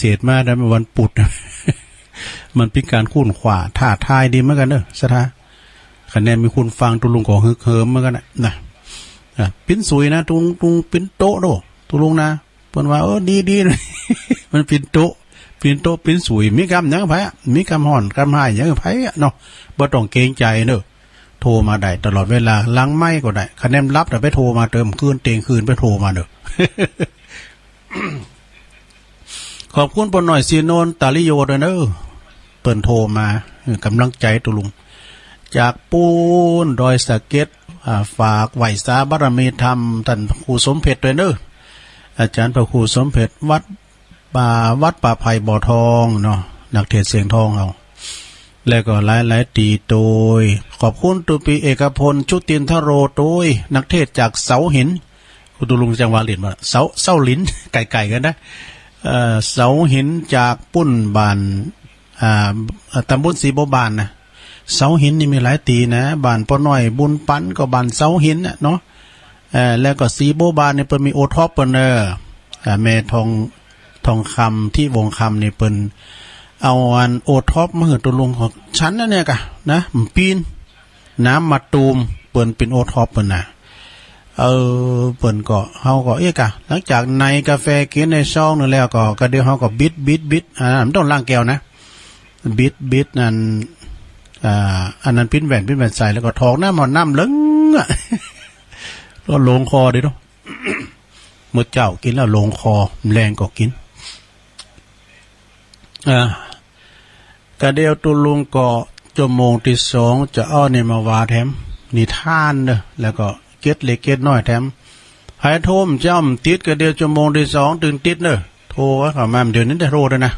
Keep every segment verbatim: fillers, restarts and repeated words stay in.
เศษมาได้วันปุด มันเป๋นก๋านค้นคว้าท้าทายดีเหมือนกั๋นเน่อ ศรัทธา คะแนนมีคนฟังตุ๊ลุงก็ฮึกเหิมเหมือนกั๋นน่ะ นะ อ่ะ เป๋นสุยนะ ตุ๊ลุง ตุ๊ลุงเป๋นโต๊ะโด ตุ๊ลุงนะ เปิ้นว่า เออ ดี ดี มันเป๋นโต๊ะ เป๋นโต๊ะ เป๋นสุย มีกำหยังไผอะ มีกำฮ้อน กำฮ้ายหยังไผอะเนาะ บ่ต้องเกรงใจ๋เน่อ โทรมาได้ตลอดเวลา หลังไมค์ก็ได้ คะแนนลับแต่ไปโทรมาเติมคืน เตียงคืนไปโทรมาเน่อ ขอบคุณป้อน้อยศรีนนท์ ตาลิโย ตวยเน่อ เปิ้นโทรมา เออ ก๋ำลังใจ๋ตุ๊ลุง จากปู๊นดอยสะเก็ด อ่า ฝากไหว้สาบารมีธรรมต้านครูสมเพชรตวยเน่อ อาจ๋ารย์พระครูสมเพชร วัดป่า วัดป่าไผ่บ่อทองเนาะ นักเทศน์เสียงทองเฮา แล้วก็หลายๆ ตี้ตวย ขอบคุณตุ๊ปีเอกพล ชุตินทโรตวย นักเทศน์จากเสาหิน ครูตุ๊ลุงจังหวะหลินบ่า เสา เสาหลิน ไก๋ๆ กั๋นนะ เอ่อ เสาหินจากปู๊นบ้าน อ่า ตำบลศรีบัวบานนะ เสาหินนี่มีหลายตี้นะ บ้านป้อน้อยบุญปันก็บ้านเสาหินน่ะเนาะ เอ่อ แล้วก็ศรีบัวบานนี่เปิ้นมีโอท็อปเปิ้นเน่อ อ่า แม่ทอง ทองคำ ทิวงศ์คำนี่เปิ้นเอาอันโอท็อปมาหื้อตุ๊ลุงของฉันนะเนี่ยกะนะ หม่ำปิ้น น้ำมะตูม เปิ้นเป๋นโอท็อปเปิ้นน่ะ เออ เปิ้นก็ เฮาก็ เอ๊ะกะ หลังจากในกาแฟกิ๋นในซองนึ่งแล้วก็ กะเดี่ยวเฮาก็บิด บิด บิด อ่า บ่ต้องล้างแก้วนะ บิด บิด อัน อ่า อันนั้นปิ้นแว่น ปิ้นแว่นใส่ แล้วก็ถอกน้ำ เอาน้ำเลิงอะ ก็หลงคอดีเนาะ เมื่อเจ๊ากิ๋นแล้วหลงคอ แลงก็กิ๋น อ่า กะเดี่ยวตุ๊ลุงก็ จั่วโมงตี้สอง จะเอาอันนี้มาว่าแถม นิทานเน่อ แล้วก็เกร็ดเล็กเกร็ดน้อยแถม ใผโทรเจ๊าบ่ติด กะเดี่ยวจั่วโมงตี้สองตึงติดเน่อ โทรเข้ามา เดี๋ยวนี้ได้โทรแล้วนะ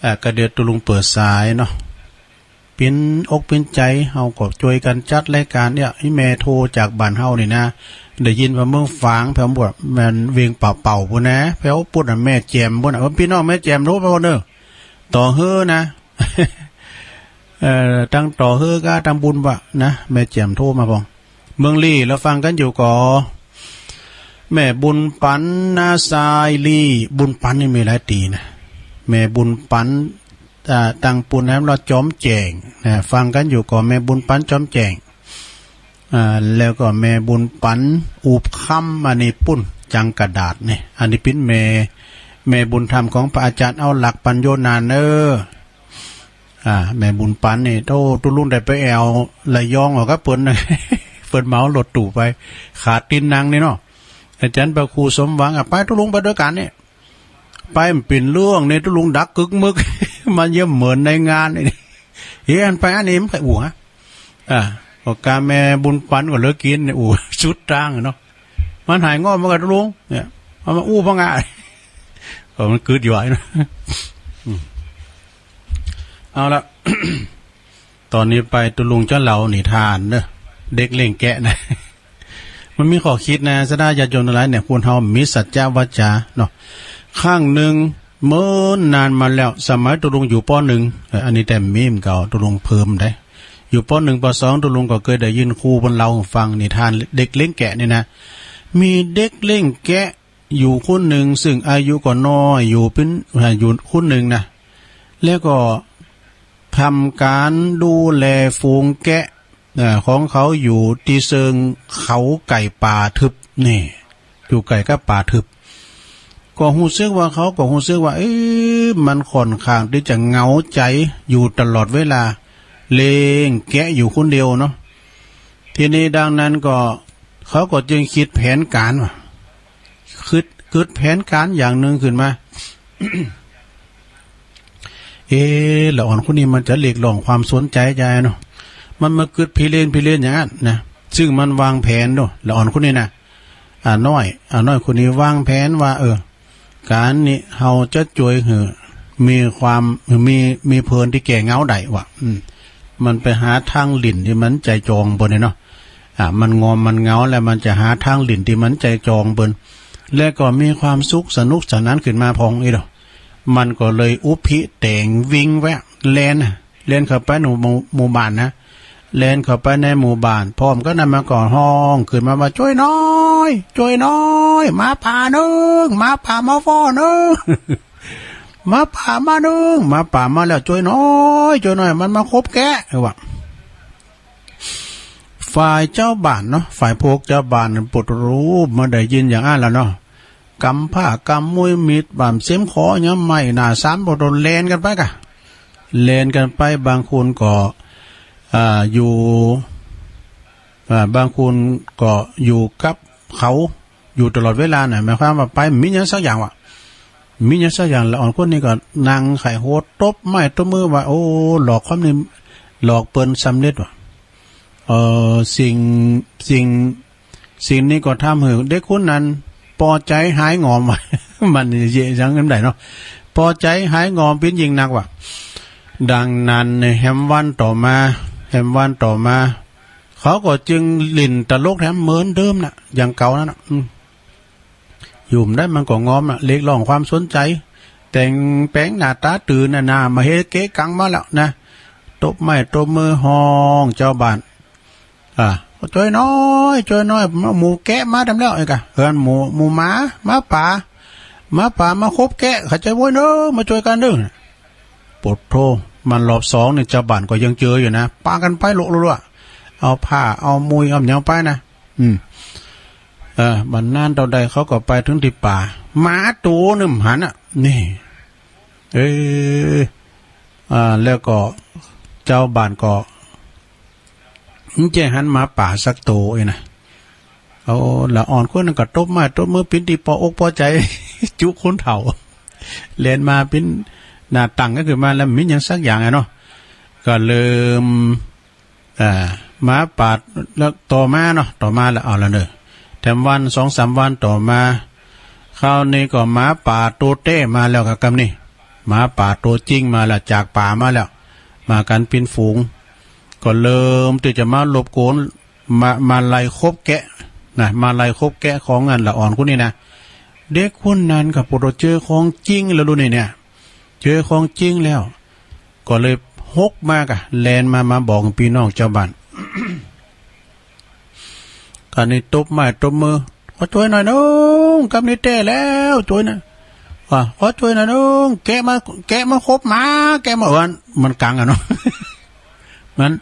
อ่า กะเดี่ยวตุ๊ลุงเปิดสายเนาะ เป๋นอกเป๋นใจ๋ เฮาก็จ้วยกั๋นจัดรายก๋านเนี่ย อีแม่โทรจากบ้านเฮานี่นะ ได้ยินว่าเมืองฝาง แผวบ่ แม่นเวียงป่าเป่าปู๊นนะ แผวปู๊นน่ะ แม่แจ่มปู๊นน่ะ เออ ปี้น้องแม่แจ่มโทรมาเน่อ ต่อเฮือนะ เอ่อ ตังต่อเฮือกาตังบุญบ่านะ แม่แจ่มโทรมาพ่อง เมืองลี้ แล้วฟังกั๋นอยู่ก่อ แม่บุญปัน น้าทรายลี้ บุญปันนี่มีหลายตี้นะ แม่บุญปัน อ่า ตังปู๊นแหมละจอมแจ้งนะ ฟังกั๋นอยู่ก่อ แม่บุญปันจอมแจ้ง อ่า แล้วก็แม่บุญปันอูบคำ อันนี้ปู๊นจังกระดาษนี่ อันนี้เป๋นแม่ แม่บุญธรรมของพระอาจ๋ารย์เอาหลักปั๋ญโญนาเน่อ อ่า แม่บุญปันนี่ โธ่ ตุ๊ลุงได้ไปแอ่วระยองเอากับเปิ้นนะ เปิ้นเหมารถตู้ไป ขาดตี๋นนั่งนี่เนาะ อาจ๋ารย์พระครูสมหวังอะ ไปตุ๊ลุงไปตวยกั๋นนี่ ไปบ่เป๋นเรื่องนี่ ตุ๊ลุงดักกึกมึก มันเยี่ยมเหมือนในงานนี่ เฮ้ย อันไปอันนี้มันไปอู่ฮะ อ่า ก็กาแม่บุญปันก็เลิกกิ๋นนี่ อู่สุดตางอะเนาะ มันหายง่อมมากับตุ๊ลุงเนี่ย เอามาอู้พังงะ ก็มันกึดอยู่ไอ้นะ อืม เอาละ ต๋อนนี้ไปตุ๊ลุงจะเล่านิทานเน่อ เด็กเลี้ยงแกะนะ มันมีข้อคิดนะ ศรัทธาญาติโยมตังหลายเนี่ย คนเฮามีสัจจะวาจาเนาะ ครั้งนึ่ง เมินนานมาแล้ว สมัยตุ๊ลุงอยู่ ป.หนึ่ง เอ่อ อันนี้แต้มมีมเก่า ตุ๊ลุงเพิ่มได้ อยู่ ป.หนึ่ง ป.สอง ตุ๊ลุงก็เกยได้ยินครูเปิ้นเล่าหื้อฟังนิทานเด็กเลี้ยงแกะนี่นะ มีเด็กเลี้ยงแกะอยู่คนนึ่ง ซึ่งอายุก็น้อยอยู่ เปิ้น อ่า อยู่คนนึ่งนะ แล้วก็ทำก๋านดูแลฝูงแกะ เอ่อ ของเขาอยู่ตี้เซิงเขาไก่ป่าทึบนี่ อยู่ใก้กับป่าทึบ ก็ฮู้สึกว่า เขาก็ฮู้สึกว่า เอ๊ะ มันค่อนข้างตี้จะเหงาใจ๋อยู่ตลอดเวลา เลี้ยงแกะอยู่คนเดียวเนาะ ทีนี้ดังนั้นก็ เขาก็จึงกึ๊ดแผนก๋านว่า กึ๊ด กึ๊ดแผนก๋านอย่างนึ่งขึ้นมา เอ๊ะ ละอ่อนคนนี้มันจะเรียกร้องความสนใจ๋จาใดเนาะ มันมากึ๊ดพิเรนพิเรนอย่างนั้นนะ ซึ่งมันวางแผนโด ละอ่อนคนนี้นะ อาน้อย อาน้อยคนนี้วางแผนว่า เออ ก๋านนี้เฮาจะจ้วยหื้อมีความ มี มีเพินตี้แก้เหงาได้ว่ะ อืม มันไปหาตางหลิ้นตี้มันใจ๋จ่องเปิ้นนี่เนาะ อ่า มันง่อมมันเหงาแล้วมันจะหาตางหลิ้นตี้มันใจ๋จ่องเปิ้น แล้วก็มีความสุขสนุกสนานขึ้นมาพ่องอี้เนาะ มันก็เลยอุพิแต่งวิ่งแวะ แล่นน่ะ แล่นเข้าไปในหมู่ หมู่บ้านนะ แล่นเข้าไปในหมู่บ้าน พร้อมกั๋นนั้นมันก็ฮ้องขึ้นมาว่า จ้วยหน้อย จ้วยหน้อย หมาป่านึ่ง หมาป่ามาฟ้อนึ่ง หมาป่ามานึ่ง หมาป่ามาแล้ว จ้วยหน่อย จ้วยหน่อย มันมาคบแกะ เออวะ ฝ่ายจาวบ้านเนาะ ฝ่ายพวกจาวบ้านนั้น ปุถุรูปมาได้ยินอย่างอั้นแล้วเนาะ ก๋ำผ้าก๋ำมุ้ยมิดบ่ามเสียมขอยังไม่หน้าสาม ปุถุแล่นกั๋นไปก่ะ แล่นกั๋นไป บางคนก็ อ่า อยู่ อ่า บางคนก็อยู่กับเขา อยู่ตลอดเวลาน่ะ หมายความว่าไป บ่มีหยังสักอย่างวะ บ่มีหยังสักอย่าง ละอ่อนคนนี้ก็นั่งไข้หัว ตบไม้ตบมือว่า โอ้ หลอกความนี้ หลอกเปิ้นสำเร็จวะ เอ่อ สิ่ง สิ่ง สิ่งนี้ก็ทำหื้อเด็กคนนั้นปอใจ๋หายงอม มันเยอะจังจั่งใดเนาะ ปอใจ๋หายงอมเป๋นยิ่งนักวะ ดังนั้นในแหมวันต่อมา แหมวันต่อมา เขาก็จึงหลิ้นตลกแถมเหมือนเดิมน่ะ อย่างเก่านั่นน่ะ อืม อยู่บ่ได้มันก็งอมน่ะ เรียกร้องความสนใจ๋ แต่งแป๋งหน้าต๋าตื่นน่ะนะ มาเฮเก๊กังมาแล้วนะ ตบไม้ตบมือฮ้องจาวบ้าน อ่า จ้วยหน่อย จ้วยหน่อย หมู่แกะมาตำแล้ว ไอ้กะ เอิ้นหมู่ หมู่หมา หมาป่า หมาป่ามาคบแกะ เข้าใจ๋โว้ยเน้อ มาจ้วยกั๋นเน้อ โปดโธ่ มันรอบสองนี่จาวบ้านก็ยังเจออยู่นะ ปากั๋นไปโละๆ เอาผ้า เอามุ้ย เอาหยังไปนะ อืม เออ บ่นานเต้าใดเขาก็ไปเถิงตี้ป่า หมาตั๋วนึ่งหันน่ะ นี่ เออ อ่า แล้วก็จาวบ้านก็ บ่ใจ้หันหมาป่าสักตั๋วเองนะ เอา ละอ่อนคนนั้นก็ตบไม้ตบมือเป๋นตี้ปออกปอใจ๋ จุคนเฒ่า แล่นมาเป๋นหน้าตังก็คือมาแล้ว บ่มีหยังสักอย่างอะเนาะ ก็เริ่ม อ่า หมาป่า แล้วต่อมาเนาะ ต่อมาแล้ว เอาละเน้อ แถมวันสองสามวันต่อมา คราวนี้ก็หมาป่าตั๋วแต๊มาแล้วครับ กำนี้ หมาป่าตั๋วจริงมาแล้ว จากป่ามาแล้ว มากั๋นเป๋นฝูง ก็เริ่มตี้จะมารบกวน มา มาไล่คบแกะนะ มาไล่คบแกะของอันละอ่อนคนนี้นะ เด็กคนนั้นก็ปุถุเจอของจริงแล้วลูกนี่เนี่ย เจอของจริงแล้ว ก็เลยหกมาก่ะ แล่นมา มาบอกปี้น้องจาวบ้าน กำนี้ตบไม้ตบมือ ขอจ้วยหน่อยเน้อ กำนี้แต๊แล้ว จ้วยนะ ว่า ขอจ้วยหน่อยเน้อ แกะมา แกะมาคบหมา แกะมา เอิ้น มันกังอะเนาะ มัน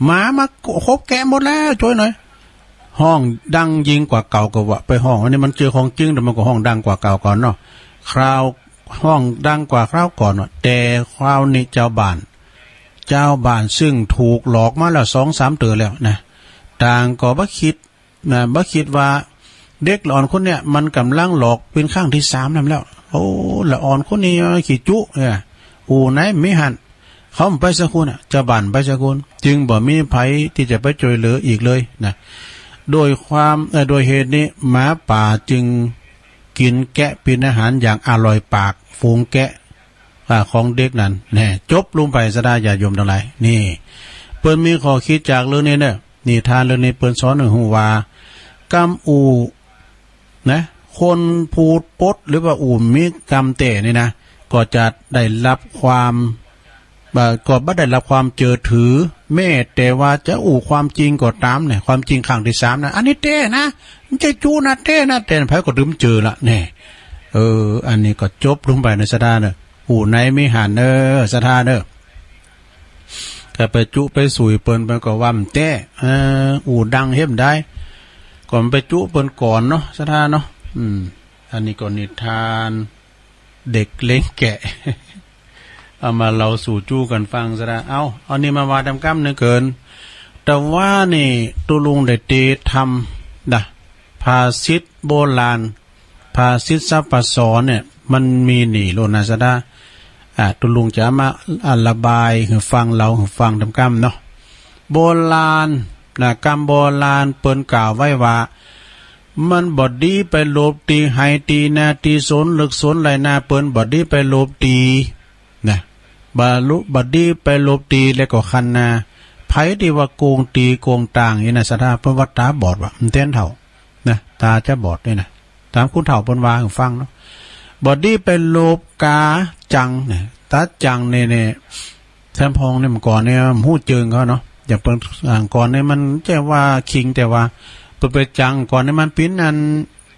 หมามาคบแกะหมดแล้ว จ้วยหน่อย ฮ้องดังยิ่งกว่าเก่าก่อว่า ไปฮ้อง อันนี้มันเจอของจริง แต่มันก็ฮ้องดังกว่าเก่าก่อนเนาะ คราว ฮ้องดังกว่าคราวก่อนเนาะ แต่คราวนี้จาวบ้าน จาวบ้านซึ่งถูกหลอกมาแล้วสองสามเตื้อแล้วนะ ต่างก็บ่คิดนะ บ่คิดว่าเด็กละอ่อนคนเนี่ย มันก่ำลังหลอกเป๋นครั้งตี้สามนั้นแล้ว โอ้ ละอ่อนคนนี้ขี้จุเนี่ย อู่ไหนบ่หัน เขาบ่ไปสักคนน่ะ จาวบ้านบ่ไปสักคน จึงบ่มีใผตี้จะไปจ้วยเหลืออีกเลยนะ โดยความ เอ่อ โดยเหตุนี้ หมาป่าจึงกิ๋นแกะเป๋นอาหารอย่างอร่อยปาก ฝูงแกะ อ่า ของเด็กนั้น แน่ จบลงไป ศรัทธาญาติโยมตังหลาย นี่ เปิ้นมีข้อคิดจากเรื่องนี้เน้อ นิทานเรื่องนี้เปิ้นสอนหื้อฮู้ว่า กำอู่ นะ คนผู้ปด หรือว่าอู่มีกำแต๊นี่นะ ก็จะได้รับความ เอ่อ ก็บ่ได้รับความเจื้อถือ แม้แต่ว่าจะอู้ความจริงก็ต๋ามเนี่ย ความจริงครั้งตี้สามนะ อันนี้แต๊นะ บ่ใจ้จุนะ แต๊นะ แต่ใผก็ตึงเจื้อละ แน่ เออ อันนี้ก็จบลงไปเน้อ ศรัทธาเน้อ อู่ไหนบ่หันเน้อ ศรัทธาเน้อ ก็ไปจุไปสุยเปิ้น เปิ้นก็ว่าบ่แต๊ เออ อู่ดังเฮ็ดบ่ได้ ก็ไปจุเปิ้นก่อนเนาะ ศรัทธาเนาะ อืม อันนี้ก็นิทานเด็กเลี้ยงแกะ เอามาเล่าสู่จู้กั๋นฟัง ศรัทธา เอ้า อันนี้มาว่าต๋ามกำเน้อเกิน แต่ว่านี่ตุ๊ลุงได้เตรียมทำนะ ภาษิตโบราณ ภาษิตสัพพะสรเนี่ย มันมีนี่โลดนะ ศรัทธา อ่า ตุ๊ลุงจะมา อ่า ระบายหื้อฟัง เล่าหื้อฟังต๋ามกำเนาะ โบราณนะ กำโบราณเปิ้นกล่าวไว้ว่า มันบ่ดีไปหลบตี้ไฮ่ตี้นาตี้สวนเลิกสวนไฮ่นา เปิ้นบ่ดีไปหลบตี้นะ บ่ลุ บ่ดีไปหลบตี้แล้วก็คันนา ใผตี้ว่าโกงตี้โกงตางนี่นะ ศรัทธา เปิ้นว่าต๋าบอดวะ บ่แต๊นเฒ่า นะ ต๋าจะบอดนี่นะ ต๋ามคนเฒ่าเปิ้นว่าหื้อฟังเนาะ บ่ดีไปหลบก๋าจังเนี่ย ต๋าจังเนี่ย เนี่ย แถมพ่องเนี่ยเมื่อก่อนเนี่ยบ่ฮู้เจิงเขาเนาะ อย่างเปิ้น อ่า ก่อนเนี่ยมันบ่ใจ้ว่าคิง แต่ว่าเปิ้นไปจัง ก่อนเนี่ยมันเป๋นอัน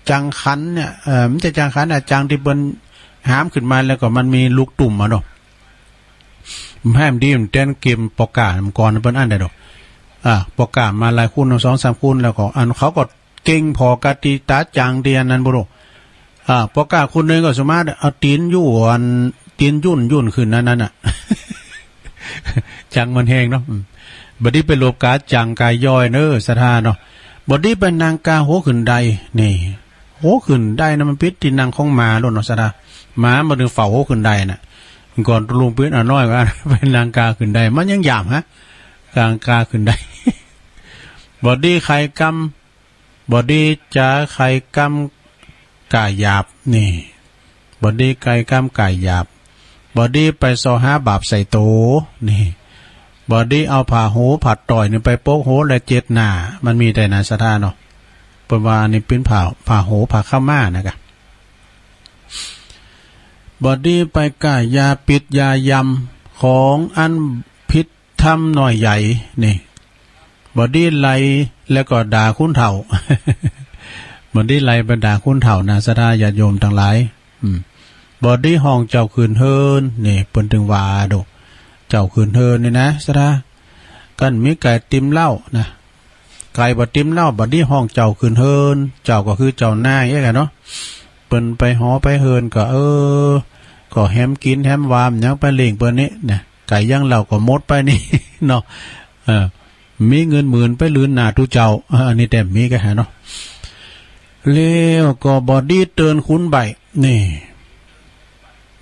จังขันเนี่ย เอ่อ บ่ใจ้จังขันนะ จังตี้เปิ้น หามขึ้นมาแล้วก็มันมีลูกตุ้มอะเนาะ แหมดีมันแตนเกมปอก้า เมื่อก่อนเปิ้นอั้นได้ดอก อ่า ปอก้ามาหลายคน สองสามคน แล้วก็อันเขาก็เก่งผ่อกั๋นตี้ต๋าจังตี้อันนั้นบ่ฮู้ อ่า ปอก้าคนนึ่งก็สามารถเอาตี๋นยั่น ตี๋นยุ่นยุ่นขึ้นอันนั้นน่ะ จังมันแฮงเนาะ อืม บ่ดีไปหลบก๋าจังก๋าย้อยเน้อศรัทธาเนาะ บ่ดีไปนั่งก้าหัวขึ้นได นี่ หัวขึ้นไดนะมันปิดตี้นั่งของหมาโลดเนาะศรัทธา หมาบ่ได้เฝ้าหัวขึ้นไดน่ะ ก่อนลุงปิดเอาน้อยว่า ไปนั่งก้าขึ้นได มันยังหยาบฮะ ก้า ก้าขึ้นได บ่ดีไข่กำ บ่ดีจ๋าไข่กำก้าหยาบ นี่ บ่ดีไข่กำก้าหยาบ บ่ดีไปเซาะหาบาปใส่โต นี่ บ่ดีเอาผ้าโหผ้าต้อยนี่ไปโปกหัวและเจ็ดหน้า มันมีแต่นั้นศรัทธาเนาะ เปิ้นว่านี่เป๋นผ้า ผ้าโหผ้าขาวม้านะกะ บ่ดีไปก้ายาปิดยายำของอันผิดธรรมน้อยใหญ่ นี่ บ่ดีไล่แล้วก็ด่าคนเฒ่า บ่ดีไล่ไปด่าคนเฒ่านะศรัทธาญาติโยมตังหลาย อืม บ่ดีฮ้องเจ้าขึ้นเฮือน นี่ เปิ้นตึงว่าโด เจ้าขึ้นเฮือนนี่นะศรัทธา กั๋นมีไก่ติมเหล้านะ ไก่บ่ติมเหล้า บ่ดีฮ้องเจ้าขึ้นเฮือน เจ้าก็คือเจ้านายเอ๊ะกะเนาะ เปิ้นไปหอไปเฮือนก็ เออ ก็แหมกิ๋นแหมวาหยังไปเล่งเปิ้นนี่นะ ไก่ยังเหล้าก็หมดไปนี่ เนาะ เออ มีเงินหมื่นไปลืนหน้าตุ๊เจ้า เออ อันนี้แต๊มีกะฮะเนาะ แล้วก็บ่ดีเตือนคนใบ้ นี่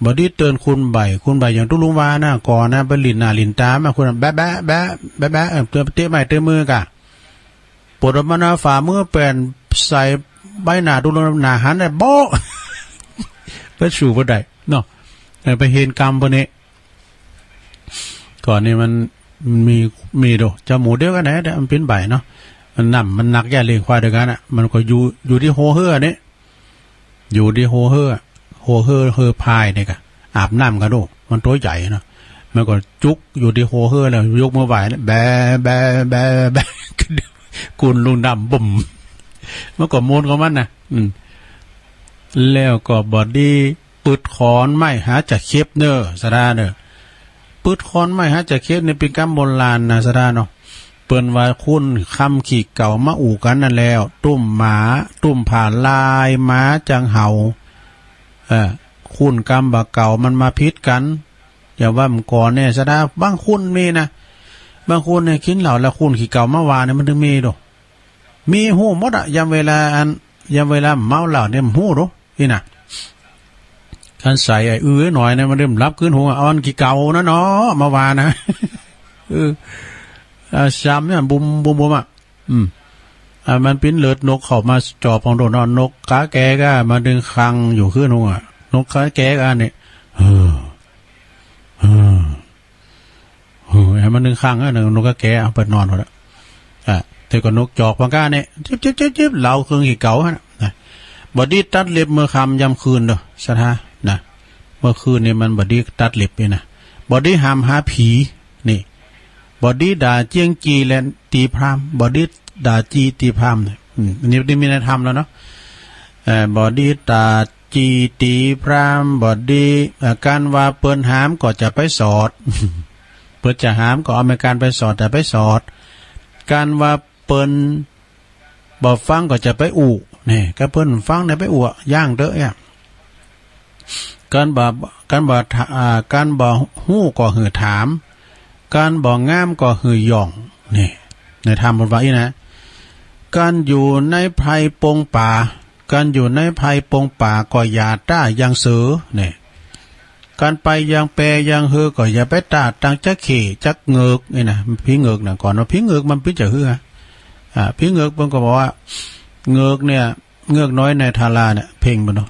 บ่ดีเตือนคนใบ้ คนใบ้อย่างตุ๊ลุงว่านะ ก่อนนะ ไปหลิ้นหน้าหลิ้นต๋ามา คนนั้นแบะ แบะ แบะ แบะ แบะ เออ เตะไม้เตะมือกะ ปวดออกมาหน้าฝ่ามือแป๋นใส่ใบหน้าตุ๊ลุง หน้าหันได้โบ๊ะ ไปสู้บ่ได้เนาะ เออ ไปเห็นกรรมพวกนี้ ก่อนนี่มัน มันมี มีโด เจ้าหมู่เดียวกั๋นแหละ แต่มันเป๋นใบ้เนาะ มันน้ำมันหนัก ย่าเลี้ยงควายเดียวกั๋นน่ะ มันก็อยู่ อยู่ตี้หัวเฮือนี่ อยู่ตี้หัวเฮือ หัวเฮือ เฮือพายนี่กะ อาบน้ำกั๋นโด มันตั๋วใหญ่เนาะ มันก็จุกอยู่ตี้หัวเฮือแล้ว ยกมือไหว้แล้ว แบะ แบะ แบะ แบะ กุนลงน้ำบุ่ม มันก็ม่วนของมันน่ะ อืม แล้วก็บ่ดี ปืดขอนไม้หาจะเข็บเน้อศรัทธาเน้อ ปืดขอนไม้หาจะเข็บนี่เป๋นกำโบราณนะศรัทธาเนาะ เปิ้นว่าคนคำขี้เก่ามาอู้กั๋นนั่นแล้ว ตุ้มหมา ตุ้มผ่าลายหมาจังเห่า เออ คนกำบ่าเก่ามันมาผิดกั๋น อย่าว่าเมื่อก่อนเนี่ยศรัทธา บางคนมีนะ บางคนเนี่ยกิ๋นเหล้าแล้วคนขี้เก่ามาว่าเนี่ยมันตึงมีโด มีฮู้หมดอะ ยามเวลาอัน ยามเวลาเมาเหล้าเนี่ยฮู้โด นี่นะ คันใส่ไอ้อื้อหน่อยนะ มันเริ่มหลับคืนหุงอะ เอาอันขี้เก่านะเนาะ มาว่านะ เออ อ่า ซ้ำเนี่ย บุม บุม บุมอะ อืม อ่า มันเป๋นเลือดนกเข้ามาจ่อปองโดนเนาะ นกกาแกก็มาดึงคังอยู่คืนหุงอะ นกกาแกก็อันนี้ เออ เออ เออ หื้อ หื้อ มันนึ่งคังอะ นกกาแกเอาไปนอนหมดอะ อ่ะ แต่ก็นกจอกบางก้าเนี่ย จิ๊บ จิ๊บ จิ๊บ จิ๊บ เหลาเครื่องขี้เก๋าหั่นน่ะ นะ บ่ดีตัดเล็บเมื่อค่ำยามคืนเด้อ ศรัทธา นะ เมื่อคืนนี่มันบ่ดีตัดเล็บนี่นะ บ่ดีหามหาผี นี่ บ่ดีด่าเจี้ยงจี้และตีพราหมณ์ บ่ดีด่าจี้ตีพราหมณ์เนี่ย อืม อันนี้ นี่มีในธรรมแล้วเนาะ เอ่อ บ่ดีด่า จี้ตี๋พราหมณ์บ่ดี เอ่อ กั๋นว่าเปิ้นหามก็จะไปสอด เปิ้นจะหามก็เอาแม่กั๋นไปสอด จะไปสอด กั๋นว่าเปิ้นบ่ฟังก็จะไปอู้ นี่ ก็เปิ้นฟังเนี่ยไปอู้ ย่างเต๊อะเนี่ย กั๋นบ่ กั๋นบ่ อ่า กั๋นบ่ฮู้ก็หื้อถาม กั๋นบ่งามก็หื้อหย่อง นี่ ในธรรมเปิ้นว่าอี้นะ กั๋นอยู่ในไพรปงป่า กั๋นอยู่ในไพรปงป่าก็อย่าต้ายังเสือ นี่ กั๋นไปยังแปยังเฮือก็อย่าไปต้าตังจั๊กเข้จั๊กเงิก นี่นะ ผีเงิกนะ ก่อนว่าผีเงิกมันเป๋นจะหื้อ อ่า ผีเงิกเปิ้นก็บอกว่า เงิกเนี่ย เงือกน้อยในทาราเนี่ย เพ่งเปิ้นเนาะ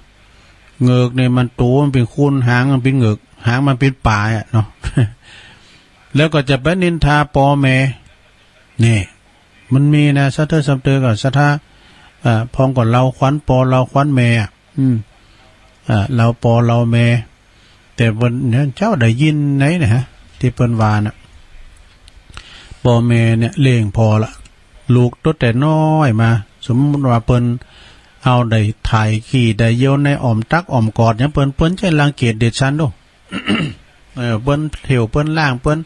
เงือกเนี่ยมันโตมันเป๋นคน หางมันเป๋นเงือก หางมันเป๋นป๋าอะเนาะ แล้วก็จะไปนินทาปอแม่ นี่ มันมีนะ ศรัทธาซ้ำเติมก็ศรัทธา อ่า พ่องก็เล่าขวัญปอเล่าขวัญแม่อะ อืม อ่า เล่าปอเล่าแม่ แต่เปิ้นเนี่ย เจ้าได้ยินไหนเนี่ยฮะ ตี้เปิ้นว่าน่ะ ปอแม่เนี่ยเลี้ยงผ่อละ ลูกตั้งแต่น้อยมา สมมุติว่าเปิ้น เฮาได้ถ่ายขี้ได้เยี่ยวในอ้อมตักอ้อมกอดหยังเปิ้น เปิ้นจะรังเกียจเดชะโน่ เออ เปิ้นเที่ยวเปิ้นล้างเปิ้น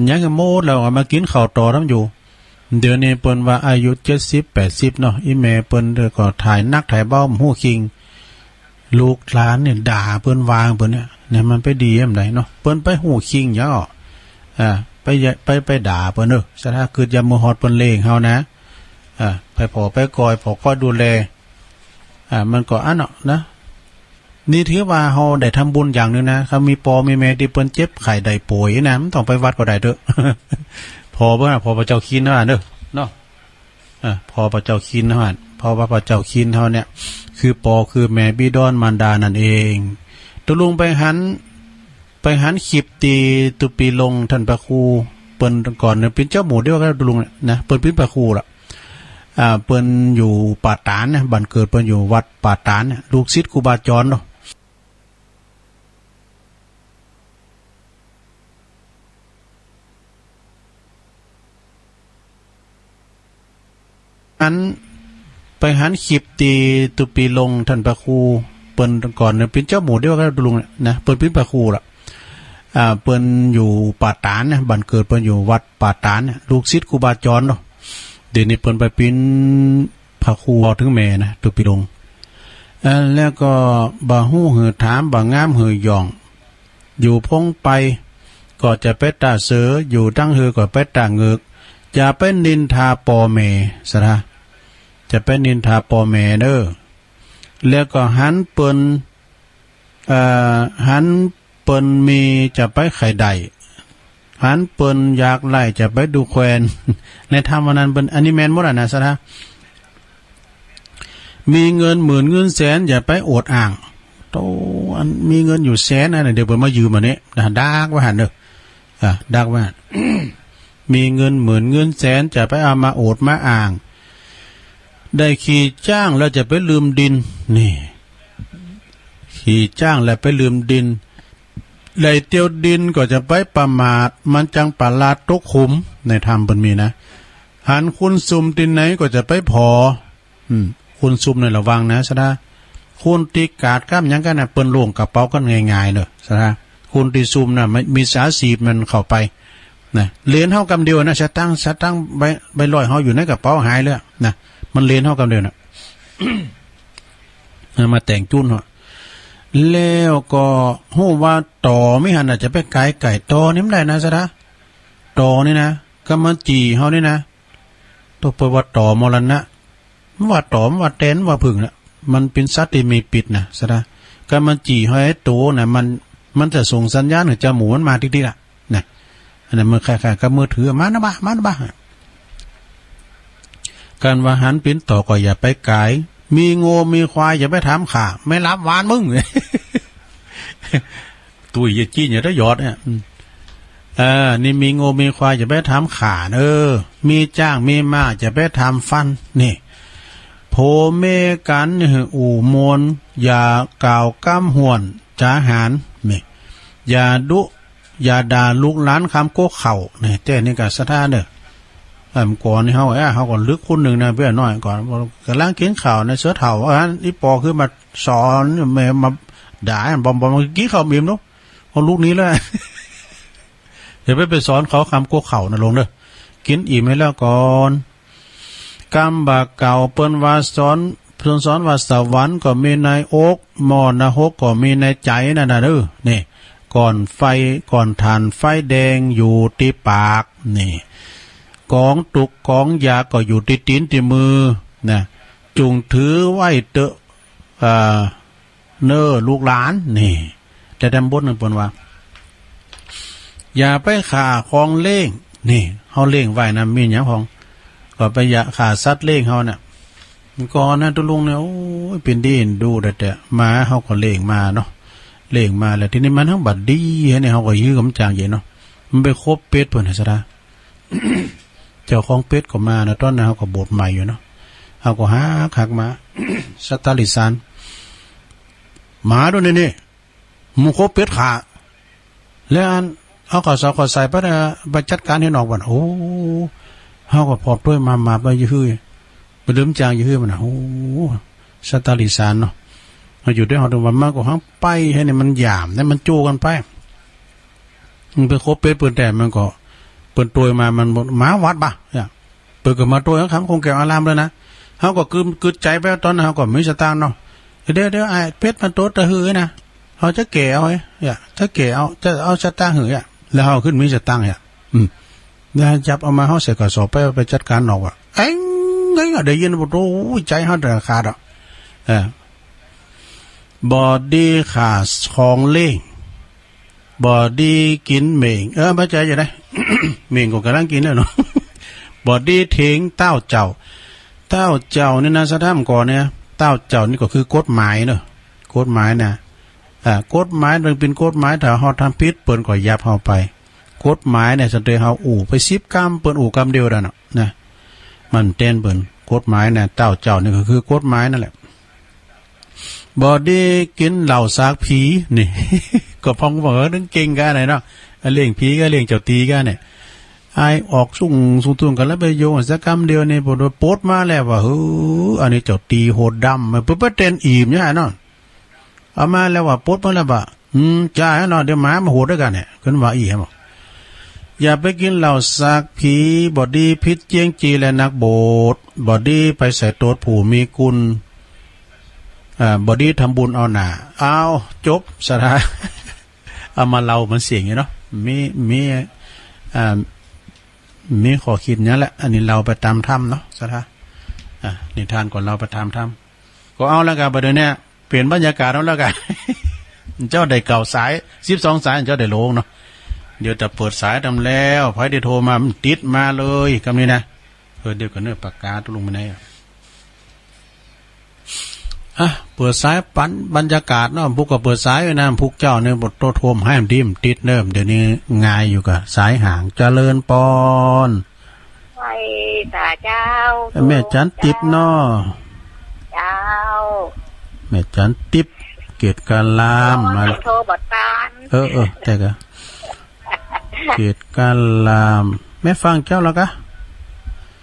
หยังหมดแล้ว เอามากิ๋นข้าวต่อตำอยู่ เดี๋ยวนี้เปิ้นว่าอายุเจ็ดสิบแปดสิบเนาะ อี่แม่เปิ้นก็ถ่ายหนักถ่ายเบาบ่ฮู้คิง ลูกหลานเนี่ยด่าเปิ้นว่าเปิ้นเนี่ย เนี่ยมันไปดีแหมใดเนาะ เปิ้นไปฮู้คิงหยังอ้อ อ่า ไป ไป ไปด่าเปิ้นเน่อ สะท้า กึ๊ดยามมื้อฮอดเปิ้นเล็งเฮานะ อ่า ไปผ่อไปกอย ผ่อคอยดูแล อ่า มันก็อันเนาะนะ นี่ถือว่าเฮาได้ทำบุญอย่างนึ่งนะ ถ้ามีป้อมีแม่ตี้เปิ้นเจ็บไข้ได้ป่วยนะ บ่ต้องไปวัดก็ได้เต๊อะ ผ่อเปิ้นน่ะ ผ่อพระเจ้าคินเฮาเน่อ เนาะ อ่า ผ่อพระเจ้าคินเฮา เพราะว่าพระเจ้าคินเฮาเนี่ย คือป้อคือแม่บิดรมารดานั่นเอง ตุ๊ลุงไปหัน ไปหันคลิปตี้ตุ๊ปีลงต้านพระครู เปิ้นก่อนเนี่ยเป๋นเจ้าหมู่เดียวกับตุ๊ลุงเนี่ยนะ เปิ้นเป๋นพระครูละ อ่า เปิ้นอยู่ป่าต๋านนะ บ้านเกิดเปิ้นอยู่วัดป่าต๋านนะ ลูกศิษย์ครูบาจรเนาะ อันไปหันคลิปตี้ตุ๊ปีลงต้านพระครู เปิ้นก่อนเนี่ยเป๋นเจ้าหมู่เดียวกับตุ๊ลุงเนี่ยนะ เปิ้นเป๋นพระครูละ อ่า เปิ้นอยู่ป่าต๋านนะ บ้านเกิดเปิ้นอยู่วัดป่าต๋านนะ ลูกศิษย์ครูบาจรเนาะ เดี๋ยวนี้เปิ้นไปเป๋นพระครูเถิงแม่นะ ตุ๊ปีลง อ่า แล้วก็บ่ฮู้หื้อถาม บ่งามหื้อหย่อง อยู่พงไปก็จะไปต้าเสือ อยู่ตังหือก็ไปต้าเงือก อย่าไปนินทาป้อแม่ สะท้า จะไปนินทาป้อแม่เน่อ แล้วก็หันเปิ้น เอ่อ หันเปิ้นมีจะไปใค่ได้ หันเปิ้นอยากไล้จะไปดูแควน ในธรรมอันนั้นเปิ้น อันนี้แม่นหมดอะนะ สะท้า มีเงินหมื่นเงินแสนอย่าไปอวดอ้าง โต อันมีเงินอยู่แสนอันน่ะ เดี๋ยวเปิ้นมายืมอันนี้นะ ดักไว้หั้นเน่อ อ่ะ ดักไว้หั้น มีเงินหมื่นเงินแสนจะไปเอามาอวดมาอ้าง ได้ขี่จ๊างแล้วจะไปลืมดิน นี่ ขี่จ๊างแล้วไปลืมดิน ได้เตียวดินก็จะไปประมาท มันจังปะลาดตกขุม ในธรรมเปิ้นมีนะ หันคนซุ่มตี้ไหนก็จะไปผ่อ อืม คนซุ่มเนี่ยระวังนะ สะท้า คนตี้กาดก้ำหยังกั๋นน่ะ เปิ้นล่วงกระเป๋ากั๋นง่ายๆ เน่อ สะท้า คนตี้ซุ่มน่ะ มี มิจฉาชีพมันเข้าไป นะ เหรียญเฮากำเดียวนะ สตางค์ สตางค์ใบ ใบร้อยเฮาอยู่ในกระเป๋าหายเลยนะ มันเหรียญเฮากำเดียวน่ะ เอามาแต่งจุ้นเฮา แล้วก็ฮู้ว่าต่อมิหันน่ะจะไปก๋ายไก่ ต่อนี่บ่ได้นะ สะท้า ต่อนี่นะ กำมะจี่เฮานี่นะ ต้องไปว่าต่อมรณะ บ่ว่าต่อ บ่ว่าแตน บ่ว่าผึ้งละ มันเป๋นสัตว์ตี้มีพิษนะ สะท้า กำมะจี่เฮาไอ้โตน่ะ มัน มันจะส่งสัญญาณหื้อจาหมู่มันมาติ๊กๆ อะ นะ อันนั้นมันคล้ายๆ กับมือถือ มานะบ่า มานะบ่า กั๋นว่าหันเป๋นต่อก็อย่าไปก๋าย มีงัวมีควายอย่าไปถามข้า แม่หลาบหวานมึง ตุ้ยอย่าจี้อย่าได้หยอดเนี่ย อืม เออ นี่มีงัวมีควายอย่าไปถามข้าเน่อ มีจ๊างมีม้าอย่าไปถามฟัน นี่ ผัวเมียกั๋นหื้ออู้ม่วน อย่ากล่าวก้ำห้วนจ๋าหาญ นี่ อย่าดุ อย่าด่าลูกหลานคำโก๊กเข่า นี่ แต่นี่ก็สะท้าเน่อ เอิ่ม ก่อนนี่เฮา เอ้อ เฮาก็ลึกคนนึ่งนะ เปื้อน้อยก่อน ก่ำลังกิ๋นข้าวในเสือเฒ่า อันอี้ปอคือมาสอน แม่มาด่า บ่ บ่ บ่ กิ๋นข้าวอิ่มเนาะ เอาลุกหนีแล้ว อย่าไป ไปสอนเขาคำโก๊กเข่านะลุงเน่อ กิ๋นอิ่มหื้อแล้วก่อน กำบ่าเก่าเปิ้นว่าสอน เปิ้นสอนว่าสวรรค์ก็มีในอก หม้อนรกก็มีในใจ๋นั่นน่ะเน่อ นี่ ก่อนไฟ ก่อนถ่านไฟแดงอยู่ตี้ปาก นี่ ก๋องตุ๊กก๋องยาก็อยู่ตี้ตี๋นตี้มือ นะ จุ่งถือไว้เต๊อะ อ่า เน่อลูกหลาน นี่ แต่ด้านบนนั่นเปิ้นว่า อย่าไปฆ่าของเลี้ยง นี่ เฮาเลี้ยงไว้นะ มีหยังของ ก็ไปอย่าฆ่าสัตว์เลี้ยงเฮาน่ะ ก่อนนะตุ๊ลุงเนี่ย โอ้ย เป๋นดีเอ็นดูแต๊ๆ หมาเฮาก็เลี้ยงมาเนาะ เลี้ยงมาแล้ว ทีนี้มันทั้งบ่ดี อันนี้เฮาก็หื้อกับมันจางเย็นเนาะ มันไปคบเป็ดเปิ้นน่ะ สะท้า เจ้าของเป็ดก็มานะ ต๋อนนั้นเฮาก็บวชใหม่อยู่เนาะ เฮาก็ฮักฮักหมา สัตว์ตาหลิสาน หมาต๋วนี้นี่ มันคบเป็ดข้า แล้วอัน เอาข้าวสาวข้าวสายไปนะ ไปจัดก๋านหื้อหนอกบัด โอ้ เฮาก็ปอบตวยมา มาไปจะหื้อ ไปลืมจางจะหื้อมันน่ะ โอ้ สตาริสารเนาะ มาอยู่ตี้เฮา เถิงว่ามันก็หังไปหื้อนี่มันหยามนะ มันจู้กั๋นไป มันไปคบเป๊ดเปิ้นแต๊ มันก็ เปิ้นตวยมา มันมาวัดบ่ะ เนี่ย เปิ้นก็มาตวยหั้งคำคงแก้วอารามเลยนะ เฮาก็กึ๊ด กึ๊ดใจ๋ไป ต๋อนนั้นเฮาก็มีสตางค์เนาะ เดี๋ยว เดี๋ยว ไอ้เป๊ดมันตวยตะหื้อนะ เฮาจะแก่เอา เฮ้ย จะแก่เอา จะเอาสตางค์หื้อ แล้วเฮาขึ้นมีสตางค์ อืม แล้วจับเอามา เฮาใส่กระสอบไป ไปจัดก๋านนอกว่ะ เอ็ง เอ็งอะ ได้ยินบ่ โอ้ย ใจ๋เฮาแตกขาดอ่ะ เออ บ่ดีฆ่าของเล่ง บ่ดีกิ๋นเหม่ง เออ บ่ใจ๋อยู่นะ เหม่งก็ก่ำลังกิ๋นแล้วเนาะ บ่ดีเถียงเต้าเจ้า เต้าเจ้านี่นะ สะท้ำก่อนเนี่ย เต้าเจ้านี่ก็คือกฎหมายเนาะ กฎหมายนะ อ่า กฎหมายมันเป๋นกฎหมาย ถ้าเฮาทำผิด เปิ้นก็ยับเฮาไป กฎหมายเนี่ย สะเตยเฮาอู้ไปสิบกำ เปิ้นอู้กำเดียวนั่นน่ะ นะ มันเต้นเปิ้น กฎหมายเนี่ย เต้าเจ้านี่ก็คือกฎหมายนั่นแหละ บ่ดีกิ๋นเหล้าสากผี นี่ ก็พ่องว่า เออ นึ่งเก่งก้าไหนเนาะ เลี้ยงผีก้า เลี้ยงเจ้าตี๋ก้าเนี่ย ไอ้ออกซุ่ง ซุ่ง ซุ่งกั๋นแล้วไปโยงสักกำเดียวนี่ ปด ปดมาแล้วว่า เฮ้อ อันนี้เจ้าตี๋โหดดำ มันเปิ้น เปิ้นเต้นอิ่มเนี่ยเนาะ เอามาแล้วว่า ปดมาแล้วว่า อืม ใจ๋เนาะ เดี๋ยวหมามาโหดด้วยกั๋นเนี่ย ขึ้นว่าอี้ บอก อย่าไปกิ๋นเหล้าสากผี บ่ดีผิดเจียงจีและนักบวช บ่ดีไปใส่โตษผู้มีกุณ อ่า บ่ดีทำบุญเอาหน้า เอา จบ สถา เอามาเล่ามันเสียงอยู่เนาะ มี มี อ่า มีข้อคิดอย่างนั้นแหละ อันนี้เล่าไปต๋ามถ้ำเนาะ สถา อ่า นิทานก็เล่าไปต๋ามถ้ำ ก็เอาแล้วกั๋น บ่าเดี๋ยวเนี้ย เปลี่ยนบรรยากาศเอาแล้วกั๋น เจ้าได้เก้าสาย สิบสองสาย เจ้าได้โล่งเนาะ เดี๋ยวจะเปิดสายต๋ามแล้ว ใผตี้โทรมา มันติดมาเลย กำนี้นะ เออ เดี๋ยวก่อนเนอะ ปากกาตุ๊ลุงไปไหนอะ อ่ะ เปิดสายปันบรรยากาศเนาะ พุกก็เปิดสายไว้นะ พุกเจ้าเนี่ย บ่โต้โทรมให้มันดี มันติดเนอะ เดี๋ยวนี้งายอยู่กับสายห่าง เจริญปอน ไหว้สาเจ้า แม่จันติบเนาะ เจ้า แม่จันติบ เกตกาลาม มา โทรบ่ตาน เออ เออ แต่ก็ เกตกาลาม แม่ฟังเจ้าแล้วกะ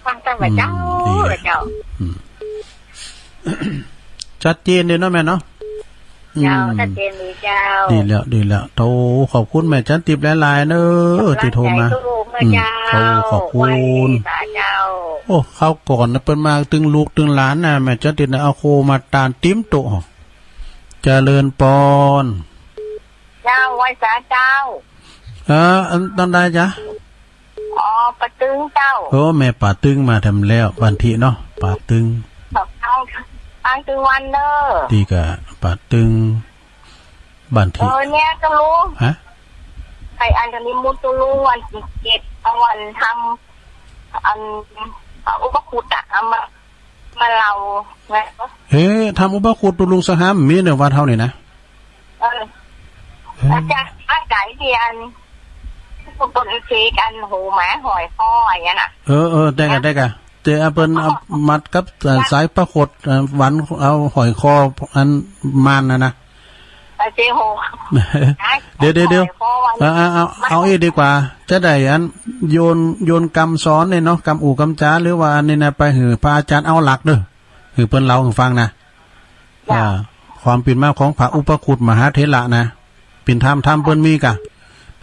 ฟังตั้งแต่เจ้า อืม ดี เจ้า อืม ชัดเจนเลยเนาะแม่เนาะ เจ้า อืม ชัดเจนดีเจ้า ดีแล้ว ดีแล้ว โอ้ ขอบคุณแม่จันติบหลายๆ เนอะ ตี้โทรมา กำลังใจ๋ลูกนะ อืม เจ้า โอ้ ขอบคุณ ไหว้สาเจ้า โอ้ คราวก่อนนะ เปิ้นมาตึงลูกตึงหลานนะ แม่จันติบนะ เอาโคมาตานติ๊มโต๊ะ เจริญปอน เจ้า ไหว้สาเจ้า เออ อัน ต๋อนใดจ๊ะ อ๋อ ป่าตึงเจ้า โอ้ แม่ป่าตึงมาแถมแล้ว วันที่เนาะ ป่าตึง บอกเอา ฟังตึงวันเนอะ ตี้กะป่าตึง วันที่ เออ เนี่ย ตุ๊ลุง ฮะ ไอ้อันกะนิมนต์ตุ๊ลุงวันที่เจ็ด เอาวันทำ อัน อุปคุตอะ เอามา มาเล่าไง เฮ้ ทำอุปคุตตุ๊ลุงสหาม มีในวัดเฮานี่นะ เออ เฮ้ อาจ๋ารย์ อาจ๋ารย์ตี้อัน เปิ้นเสกอันหูหมาห้อยคออย่างนั้นน่ะ เออ เออ ได้กะ ได้กะ เจ้าเปิ้นเอามัดกับ เอ่อ สายพระโคตร เอ่อ หวันเอาห้อยคออันมารน่ะนะ เออ เจ้าโห เดี๋ยว เดี๋ยว เดี๋ยว ห้อยคอวัน เอา เอา เอา เอาอี้ดีกว่า จะได้อัน โยน โยนกำสอนเนี่ยเนาะ กำอู้กำจ๋า หรือว่าอันนี้นะ ไปหื้อพระอาจ๋ารย์เอาหลักเด้อ หื้อเปิ้นเล่าหื้อฟังนะ เจ้า อ่า ความเป๋นมาของพระอุปคุตมหาเถระนะ เป๋นธรรม ธรรมเปิ้นมีกะ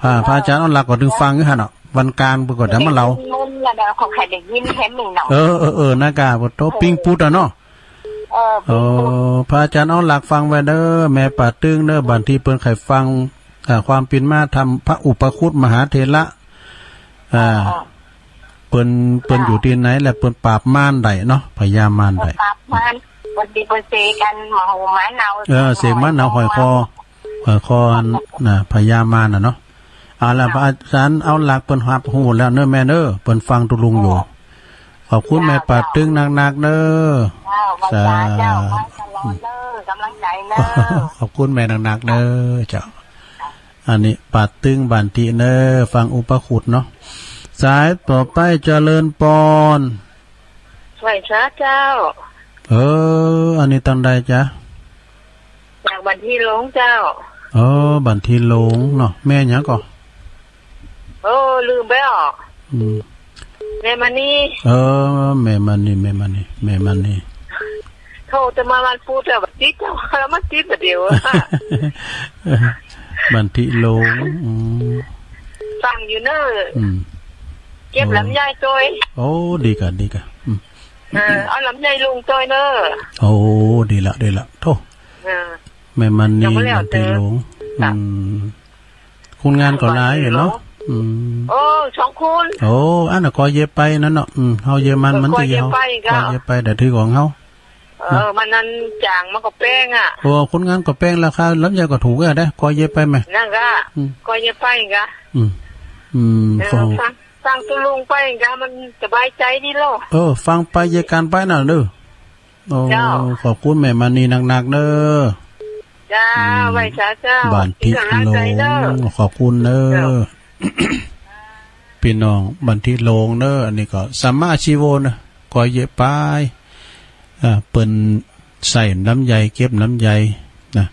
อ่า พระอาจ๋ารย์เอาหลักก็ตึงฟังอยู่หั่นเนาะ วันกาญเปิ้นก็จะมาเล่า ได้ยินแล้วนะ ของใครได้ยินแค่นี้เนาะ เออ เออ เออ นะกะ โอ้โห ปิ้งปุ๊ดอะเนาะ เออ ปิ้งปุ๊ด เออ พระอาจ๋ารย์เอาหลักฟังไว้เด้อ แม่ป่าตึงเด้อ บัดตี้เปิ้นใค่ฟัง อ่า ความเป๋นมาธรรมพระอุปคุตมหาเถระ อ่า อ๋อ เปิ้น เปิ้นอยู่ตี้ไหน และเปิ้นปราบมารได้เนาะ พญามารได้ ปราบมาร เปิ้นตี้เปิ้นเสกอันหมาหูหมาเนา เออ เสกหมาเนาห้อยคอ ห้อยคออันน่ะ พญามารน่ะเนาะ เอาละ พระอาจ๋ารย์เอาหลักเปิ้นฮับฮู้แล้วเนอะแม่เนอะ เปิ้นฟังตุ๊ลุงอยู่ ขอบคุณแม่ป่าตึงนักๆ เนอะ เจ้า สาธุ เจ้า กำลังใจ๋เนอะ ขอบคุณแม่นักๆ เนอะ เจ้า อันนี้ป่าตึงบ้านตี้เนอะ ฟังอุปคุตเนาะ สายต่อไปเจริญปอน ไหว้สาเจ้า เออ อันนี้ต๋อนใดจ๊ะ จากบ้านตี้หลงเจ้า เออ บ้านตี้หลงเนาะ แม่หยังก่อ โอ้ ลืมไปอ่ะ อืม แม่มณี เออ แม่มณี แม่มณี แม่มณี โทรจะมาวันพุธอะ บ่ติดเจ้า แล้วมาติดบ่าเดี่ยวอะ บันทิโลง อืม ฟังอยู่เน่อ อืม เก็บลำไยตวย โอ้ ดีก่ะ ดีก่ะ อืม เออ เอาลำไยลงตวยเน่อ โอ้ ดีละ ดีละ โธ่ เออ แม่มณี ยังบ่แล้ว บันทิโลง เจ้อ อืม คนงานก็หลายอยู่เนาะ อืม โอ้ สองคน โอ้ อันน่ะ กอเยียะไปนั่นเนาะ อืม เฮาเยียะมัน เออ มันจะ กอเยียะไป เฮา ก็ กอเยียะไป แต่ถือของเฮา เออ มันนั้นจ้างมาก็แป้งอะ โอ้ คนงานก็แป้ง ราคาลำไยก็ถูกอะ ได้ กอเยียะไปแหม นั่นก็ อืม กอเยียะไปก็ อืม อืม เออ ก็ ฟัง ฟังตุ๊ลุงไปก็มันสบายใจ๋ดีแล้ว เออ ฟังไปเยียะก๋านไปน่ะเน่อ โอ้ เจ้า ขอบคุณแม่มณีนักๆ เน่อ เจ้า อืม ไหว้สาเจ้า บันทิโลง เป็นก๋ำลังใจ๋เน่อ ขอบคุณเน่อ เจ้า ปี้น้องบันทิโลงเน่อ อันนี้ก็สัมมาอาชีโวเน่อ กอเยียะไป อ่า เปิ้นใส่ลำไย เก็บลำไยนะ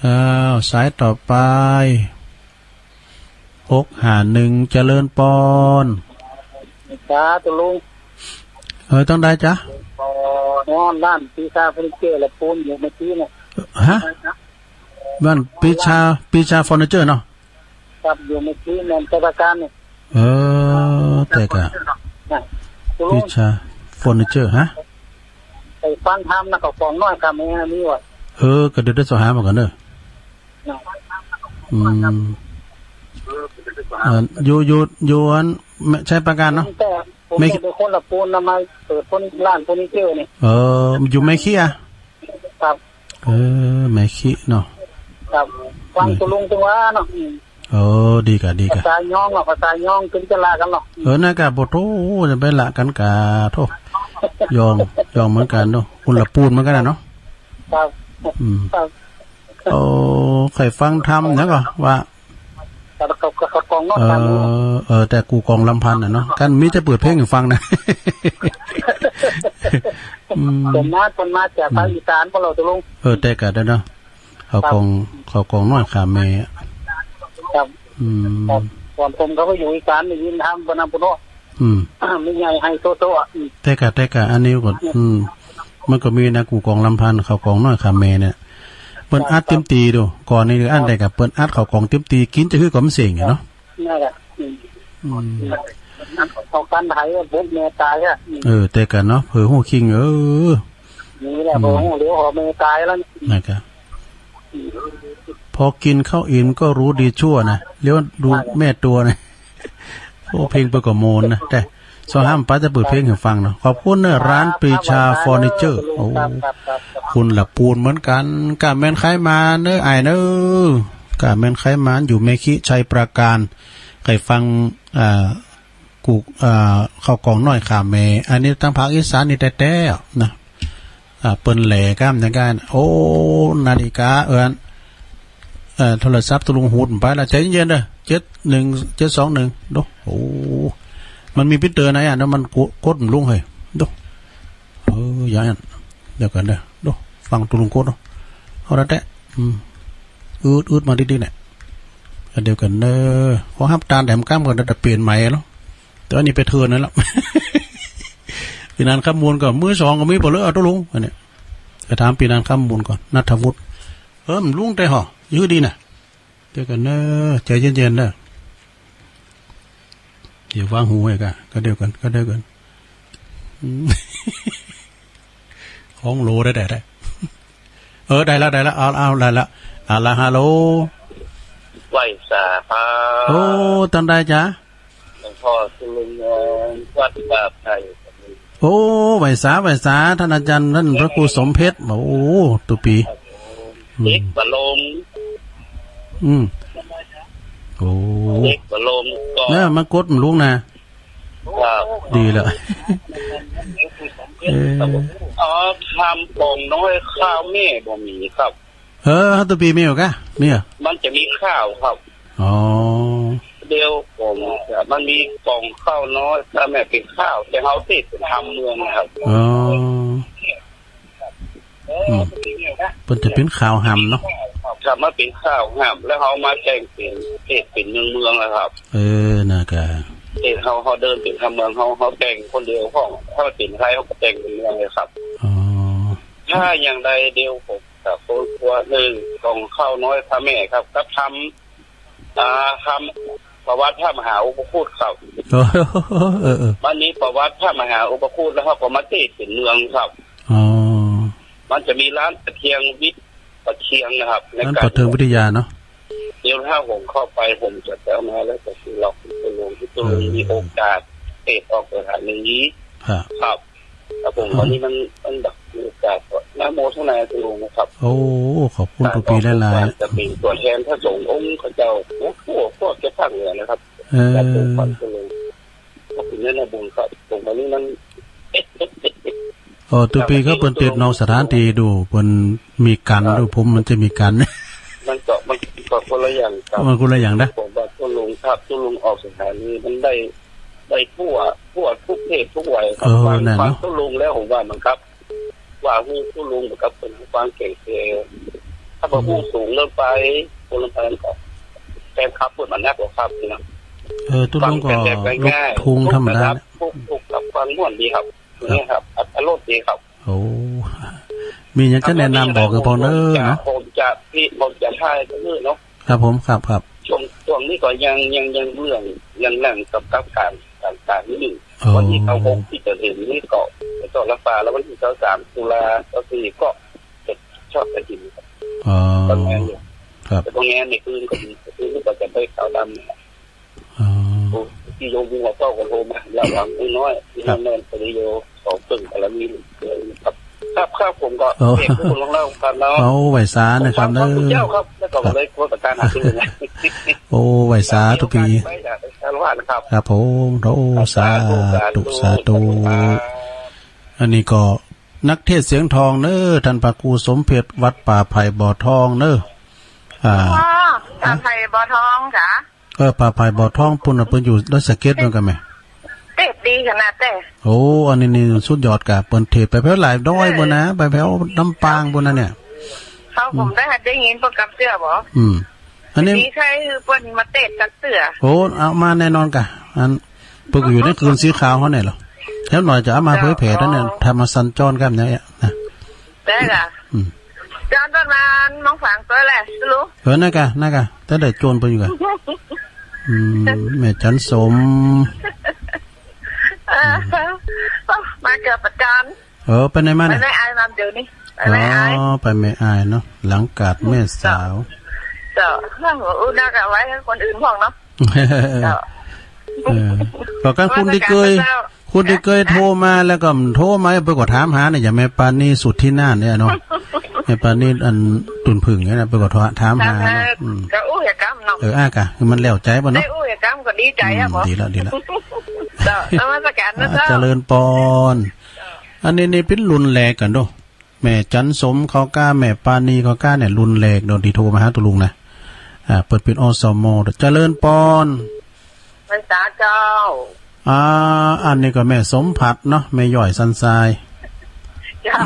อ้าว สายต่อไป หกห้าหนึ่ง เจริญปอน สาธุลุง เออ ต้องได้จ้ะ อ๋อ ร้านปรีชาเฟอร์นิเจอร์ละปูนอยู่เมื่อกี้เนี่ย ฮะ ร้านปรีชา ปรีชาเฟอร์นิเจอร์เนาะ ครับ อยู่เมื่อกี้แม่นธนาคารเนี่ย เออ แต่ก็ นะ ปรีชาเฟอร์นิเจอร์ ฮะ ไปฟังธรรมนะ เขาของน้อยครับ แม่นี่ว่ะ เออ ก็เดี๋ยวได้สอบถามมาก่อนเด้อ อืม เอ่อ อยู่ อยู่ อยู่อันแม่ ชัยปราการเนาะ ผมแต่ ผม แม่ แต่เป็นคนละปูนนะ มาเปิดคนร้านเฟอร์นิเจอร์นี่ เออ อยู่แม่ขี้อะ ครับ เออ แม่ขี้เนาะ ครับ ฟังตุ๊ลุงตึงว่าเนาะ อืม เออ ดีก่ะ ดีก่ะ ภาษาย้องเนาะ ภาษาย้องตึงจะละกั๋นเนาะ เออ นั่นก่ะ บ่โธ่ จะไปละกั๋นก่ะ โธ่ ย้อง ย้องเหมือนกั๋นเนาะ คนละปูนเหมือนกั๋นน่ะเนาะ ครับ อืม ครับ โอ้ ใค่ฟังธรรมเนี่ยก็ว่า เขา เขา เขาของนอก เออ ตามนี้ เออ แต่กูกองลำพันธ์น่ะเนาะ กันมีแต่เปิดเพลงหื้อฟังนะ อืม ผมมา ผมมาจากภาคอีสาน พวกเราตุ๊ลุง เออ แต่ก็ได้เนาะ เขากอง ครับ เขากองน้อยขาแม่อะ ครับ อืม ครับ ก่อนผมก็ไปอยู่อีสาน ได้ยินธรรมบรรณบุญเนาะ อืม ไม่ใหญ่ไฮโซโซอะ อืม แต่ก็ แต่ก็ อันนี้ก็ อืม มันก็มีนะ กูกองลำพันธ์ เขากองน้อยขาแม่เนี่ย เปิ้นอัดเต็มตีดู ก่อนนี้อันใดก็เปิ้นอัดเขากองเต็มตี กิ๋นจะหื้อก็มันเซ็งอะเนาะ นั่นแหละ อืม อืม เอากันไถอะ บุกแม่ต๋ายอะ อืม เออ แต่ก็เนาะ เผลอฮู้คิง เออ นี่แหละ อืม เผลอฮู้เดี๋ยวหอแม่ต๋ายแล้ว นั่นก็ พอกิ๋นข้าวอิ่มก็รู้ดีชั่วนะ เลี้ยวดูแม่ตั๋วนะ โอ้ เพลงเปิ้นก็ม่วนนะ แต่สอบถามไปจะเปิดเพลงหื้อฟังเนาะ ขอบคุณเนอะ ร้านปรีชาเฟอร์นิเจอร์ โอ้ ครับ ครับ ครับ คนละปูนเหมือนกั๋น ก้าแม่นใครมาเนอะ อ้ายเนอะ ก้าแม่นใครมา อยู่แม่ขี้ ชัยปราการ ใค่ฟัง อ่า กู อ่า เขากองน้อยขาแม่ อันนี้ตางภาคอีสานนี่แต๊ๆ นะ อ่า เปิ้นแหล่ก้ามอย่างกั๋น โอ้ นาฬิกา เอิ้น เอ่อ โทรศัพท์ตุ๊ลุงหูดไปละ ใจ๋เย็นๆ เด้อ เจ็ดหนึ่ง เจ็ดสองหนึ่ง ดู โอ้ มันมีปิ๊นเตอร์ไหนอะ แล้วมันกด กดบ่ลงเฮ้ย ดู เออ อย่างนั้น เดี๋ยวก่อนเด้อ ดู ฟังตุ๊ลุงกดเนาะ เอาละแต๊ อืม อืดๆ มาดีๆ เนี่ย เดี๋ยวก่อนเด้อ ขอฮับตานแถมก้ามก่อน เดี๋ยวจะเปลี่ยนใหม่แล้ว แต่อันนี้ไปเทิร์นนั่นแล้ว ปี้นันคำมูลก็ มือสองก็มีบ่เหรอ เอาตุ๊ลุง อันเนี้ย ไปถามปี้นันคำมูลก่อน ณัฐวุฒิ เออ มันลงแต่ห่อ อยู่ดีนะ เดี๋ยวก่อนเนอะ ใจ๋เย็นๆ เนอะ เดี๋ยววางหูไว้ก่ะ ก็เดี๋ยวก่อน ก็เดี๋ยวก่อน อืม ของโหลได้ ได้ ได้ เออ ได้ละ ได้ละ เอา เอา ได้ละ เอาละ ฮัลโหล ไหว้สาครับ โอ้ ตางใดจ๊ะ หลวงพ่อสุรินทร์ วัดป่าไผ่ โอ้ ไหว้สา ไหว้สา ต้านอาจ๋ารย์ ต้านพระครูสมเพชร โอ้ ตุ๊ปี ครับผม อืม เอกบรม อืม โอ้ เอกบรมก็ เนี่ย มากดมันลุงนะ ครับ ดีแล้ว เออ อ๋อ ทำกล่องน้อยข้าวแม่บ่มีครับ เออ ตุ๊ปีมีบ่กะ มีเหรอ มันจะมีข้าวครับ อ๋อ เดี๋ยวผมจะ มันมีกล่องข้าวน้อย ถ้าแม่นเป๋นข้าว แต่เฮาเทศน์เป๋นหำเมืองนะครับ อ๋อ อืม เปิ้นจะเป๋นข้าวหำเนาะ ครับ มันเป๋นข้าวหำ แล้วเฮามาแต่งเป๋น เทศน์เป๋นเมืองๆ นะครับ เออ น่ากะ เทศน์เฮา เฮาเดินเป๋นหำเมือง เฮา เฮาแต่งคนเดียว เพราะถ้ามันเป๋นไทย เฮาก็แต่งเป๋นเมืองเลยครับ อ๋อ ถ้าอย่างใดเดี๋ยวผมจะค้นคว้าเรื่องของข้าวน้อยพระแม่ครับ กับธรรม อ่า ธรรมประวัติพระมหาอุปคุตครับ เออ เออ เออ มันมีประวัติพระมหาอุปคุต แล้วเขาก็มาเตสน์เป๋นเมืองครับ อ๋อ มันจะมีร้านประเทืองวิทย์ ประเทืองนะครับ ใน ร้าน ก๋าน ประเทืองวิทยาเนาะ เดี๋ยวถ้าผมเข้าไป ผมจะไปเอามาแล้วจะไปหลอกที่ตกลง ที่ตกลง เออ มีโอกาสเตสน์ออกสถานี ครับ ครับ แต่ผม วันนี้มัน มันแบบมีโอกาสก็นะโมทนาตกลงนะครับ โอ้ ขอบคุณ ครับ ตุ๊ปีหลายๆ จะเป็นตัวแทนพระสงฆ์องค์ข้าเจ้า โอ้โห พวกจะภาคเหนือนะครับ เออ จะเป็นขวัญตกลง ขอบคุณนะบุญครับ ผมวันนี้มัน เออ ตุ๊ปีเขาเปิ้นเตสน์นอกสถานที่ดู เปิ้นมีกั๋น ครับ ดู ผมมันจะมีกั๋น มันก็ มันก็คนละอย่างครับ มันคนละอย่างนะ ผมว่าตกลงครับ ตกลงออกสถานีมันได้ ได้ทั่ว ทั่วทุกเพศทุกวัยครับ เออ ฟัง นั่นเนาะ ฟังตกลงแล้วผมว่ามันครับ ว่าฮู้ตกลงกับคนฟังเก่งเสีย ถ้าว่าฮู้สูงเกินไป คนละไปก็แฟนคลับเปิ้นมันนักกว่าครับนี่นะ เออ ตกลงก็ ฟังกันแบบง่ายๆ ลูกทุ่งธรรมดา ทุกระดับ ทุก ทุกกับฟังม่วนดีครับ ครับ เนี่ยครับ อรรถรสดีครับ โอ้ มีหยังจะแนะนำบอกกับพวกเน้อเนาะ ผมจะ ผมจะพี่ ผมจะถ่ายกับเน้อเนาะ ครับผม ครับ ครับ ช่วง ช่วงนี้ก็ยัง ยัง ยังเรื่อง ยังนั่งกับ กับการ การ การนี่ อ๋อ วันที่เก้าหกที่จะถึงนี่ก็ ก็รับปากแล้ววันที่เก้าสามตุลา เก้าสี่ก็จะทอดกฐิน อ๋อ ตอนงานอยู่ ครับ แต่ตอนงานในคืนก็มี คืนนี้ก็จะไปขาวดำ อ๋อ โอ้ ที่โยมหัวเป้าก็โทรมา ระวังน้อย ที่ ครับ นั่นนั่น ปริโย ของเพิ่งกำลังมีเรื่องครับ ครับ ครับ ผมก็ โอ้ เอกทุกคนลองเล่ากันเนาะ เอาไหว้สานะครับ ผมฟัง ฟังทุกเจ้าครับ เน้อ แล้วก็ ครับ เลยกลัวกับการหากินเลยนะ โอ้ ไหว้สาตุ๊ปี ไปจากอาละวาดนะครับ ครับผม โอ้ ครับ สาธุ สาธุ สาธุ สาธุครับ อันนี้ก็นักเทศน์เสียงทองเน้อ ต้านพระครูสมเภช วัดป่าไผ่บ่อทองเน้อ อ่า อ๋อ ป่าไผ่บ่อทองจ๋า เออ ป่าไผ่บ่อทอง ปุ้นน่ะ เปิ้นอยู่ดอยสะเก็ดเหมือนกั๋นแหม เตสน์ดีขนาดแต๊ โอ้ อันนี้นี่สุดยอดก่ะ เปิ้นเตสน์ไปแผวหลายดอยปุ้นนะ ไปแผวลำปางปุ้นนะเนี่ย เขา ผมได้หัดได้ยินโปรแกรมเตื้อบ่ อืม อันนี้ มีใครคือเปิ้นมาเตสน์กั๋นเตื้อ โอ้ เอามาแน่นอนก่ะ อัน เปิ้นก็อยู่ในคลื่นสีขาวเฮาเนี่ยเหรอ แล้วหน่อยจะเอามาเผยแผ่ด้วยเนี่ย เจ้า อ๋อ ธรรมสัญจรกันเนี่ยนะ ได้ก่ะ อืม จานต้นมานมองฝังตัวแหละ ลุง เออ นั่นก่ะ นั่นก่ะ แต่ได้โจรไปอยู่ก่ะ อืม แม่จันสม เออ มาเกือบประจำ เออ ไปไหนมา ไป เนี่ย แม่อายมาเดี๋ยวนี้ ไป อ๋อ แม่อาย ไปแม่อายเนาะ หลังกาดแม่สาว เจ้า เจ้า หัวอู้นักเอาไว้ให้คนอื่นพ่องเนาะ เจ้า เออ ก็กันคุณที่เกย นมัสการพระเจ้า คุณที่เกยโทรมาแล้วก็โทรมาเปิ้นก็ถามหาเนี่ย อย่างแม่ปาณีสุทธินาถเนี่ยเนาะ แม่ปาณีอันตุ่นผึ่งเนี่ยนะ เปิ้นก็โทรถามหาเนาะ ถามหา อืม ก็อู้ยกรรมเนาะ เออ อ่ะกะ คือมันแล้วใจเปิ้นเนาะ ได้อู้ยกรรมก็ดีใจอ่ะ อืม บ่ ดีแล้ว ดีแล้ว เจ้า นมัสการนะ อ่า เจ้า เจริญปอน อันนี้นี่เปิ้นรุ่นแรกกั๋นโด แม่จันสมเขาก้า แม่ปาณีเขาก้าเนี่ย รุ่นแรกโด ตี้โทรมาหาตุ๊ลุงนะ อ่า เปิ้นเป๋น อสม โด เจริญปอน ไหว้สาเจ้า อ่า อันนี้ก็แม่สมผัสเนาะ แม่ย้อยสันทราย เจ้า